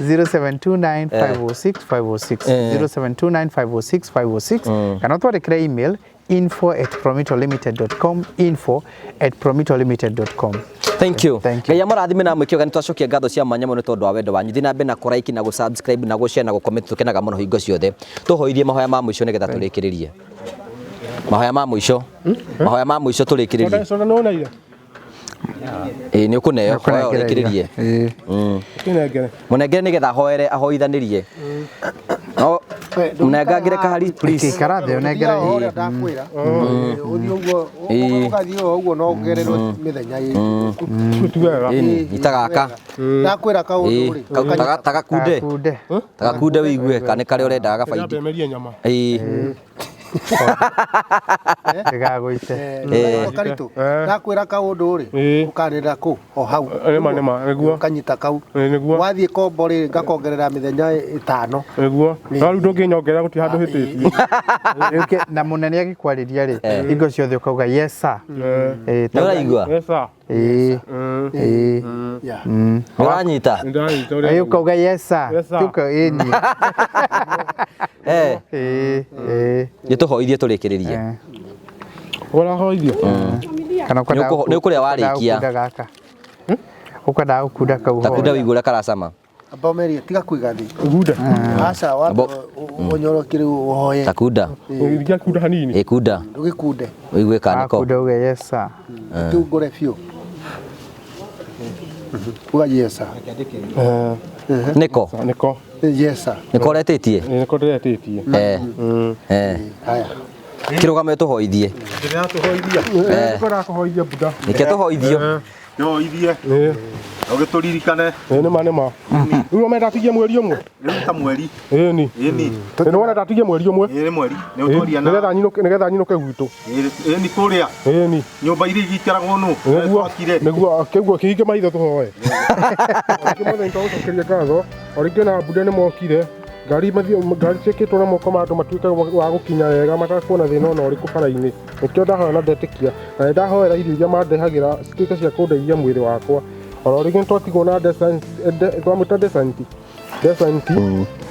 0729 506 506 0729 506 506, kana ũtwandĩkĩre email info@promitolimited.com, info@promitolimited.com. Thank you. Thank you. Ngai amũrathime na amwĩke ũgeni. Twacokia ngatho cia mwanya mũno nĩ tondũ wa wendo wanyu. Thiĩ na mbere na kũ like na gũ subscribe na gũ share na gũ comment, tũkenaga mũno hingo ciothe. Tũhoithie mahoya ma mũico nĩgetha tũrĩkĩrĩrie. Mahoya ma mũico. Mahoya ma mũico tũrĩkĩrĩrie. Soda nĩ wonaire? Ĩĩ nĩ ũkũneo hoya ũrĩkĩrĩrie. Ĩĩ. Kĩnengere. Mũnengere nĩgetha ahoere ahoithanĩrie. No mũnengangĩre kahari please. Ikara thĩ ũnengere. Ũrĩa ndakwĩra ũthiĩ ũguo Ĩĩ. ũgathiĩ o ũguo no ongererwo mĩthenya ĩĩ. Ti wega. Ĩni nyita gaka. Ndakwĩra kaũndũ Ĩĩ rĩ tagakunde. Gakunde. Tagakunde wĩigue kana nĩ karĩa ũrendaga gabaidi. Nyambe merie nyama. Ĩĩ. Ndĩgagũite. Karitũ ndakwĩra kaũndũ rĩ Ĩĩ. ũkanĩrĩra kũ o hau Nĩma nĩma nĩguo. ũkanyita kau Ĩĩ, nĩguo. wathiĩ kombo rĩ ngakongerera mĩthenya ĩtano Nĩguo. No rĩu ndũngĩnyongerera gũtirĩ handũ hĩtĩtie. Rĩu na mũnene agĩkwarĩria rĩ hingo ciothe ũkauga yes sir. Ĩĩ, Nĩ ũraigua? Yes sir. Ĩĩ. Ĩĩ. Yeah. Nĩ ũranyita? Nĩndanyita ũrĩa Ĩĩ, ũkauga yes sir. Yes, sir. Ti ũka- ĩĩ, niĩ. Eh. Ĩĩ, ĩĩ. Nĩ tũhoithie tũrĩkĩrĩrie. Eh. Ũrahoithia. Kana ũkwendaga Nĩ ũkũrĩa warĩkia. ũkwendaga gũkunda gaka. Ũkwendaga gũkunda kau Takunda hoya. wĩigue ũrĩa karacama. Amba ũmerie tiga kũiga thĩ Gunda. aca wambe ũnyorokie rĩu ũhoye Takunda. Ingĩakunda hanini. Ĩ kunda. ndũgĩkunde Wĩigue kana nĩko. Wakunda uge yes sir. tungũre biũ uga yes sir Eh, Nĩko. Nĩko. yes sir Nĩko ũretĩtie? Ĩĩ, Nĩko ndĩretĩtie. Eh. Eh. haya Kĩrũgame tũhoithie. Ndĩratũhoithia. Nĩko ndakũhoithia Buddha. Nĩkĩo tũhoithio. Nĩhoithie. Ĩĩ. Ũgĩtũririkane. Ĩĩ nĩma nĩma. Rĩu wona ndatigia mweri ũmwe. Rĩu ta mweri. Ĩĩ ni. Ĩni. Nĩ wona ndatigia mweri ũmwe. Ĩĩ nĩ mweri. Nĩ ũtwaria na. Nĩgetha nyinũke nĩgetha nyinũke gwitũ. Ĩĩ nĩ kũrĩa. Ĩĩ ni. Nyũmba iria igĩikaragwo nũ. Nĩguo Twakire. nĩguo kĩguo kĩhinge maitho tũhoe. Rĩngĩ mothe nĩtwagũcokeria ngatho. O rĩngĩ na mbunge nĩ mokire. Ngari ngari ciĩkĩtwo na moko ma andũ matuĩke wa gũkinya wega matakuona thĩna ona ũrĩkũ bara-inĩ. Nĩkĩo ndahoya na ndetĩkia. Na nĩ ndahoera irio iria mandehagĩra cituĩke cia kũndeithia mwĩrĩ wakwa. Oro rĩngĩ nĩtwatigwo na twamwĩta Desanti. Desanti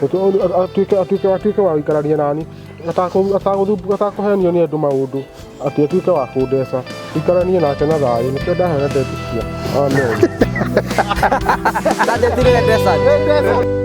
atuĩke wa gũikarania nani atakũhenio nĩ andũ maũndũ atĩ atuĩke wa kũndeca ikaranie nake na thayũ nĩkĩo ndahoya na ndetĩkia. Amen. Asante, Desant.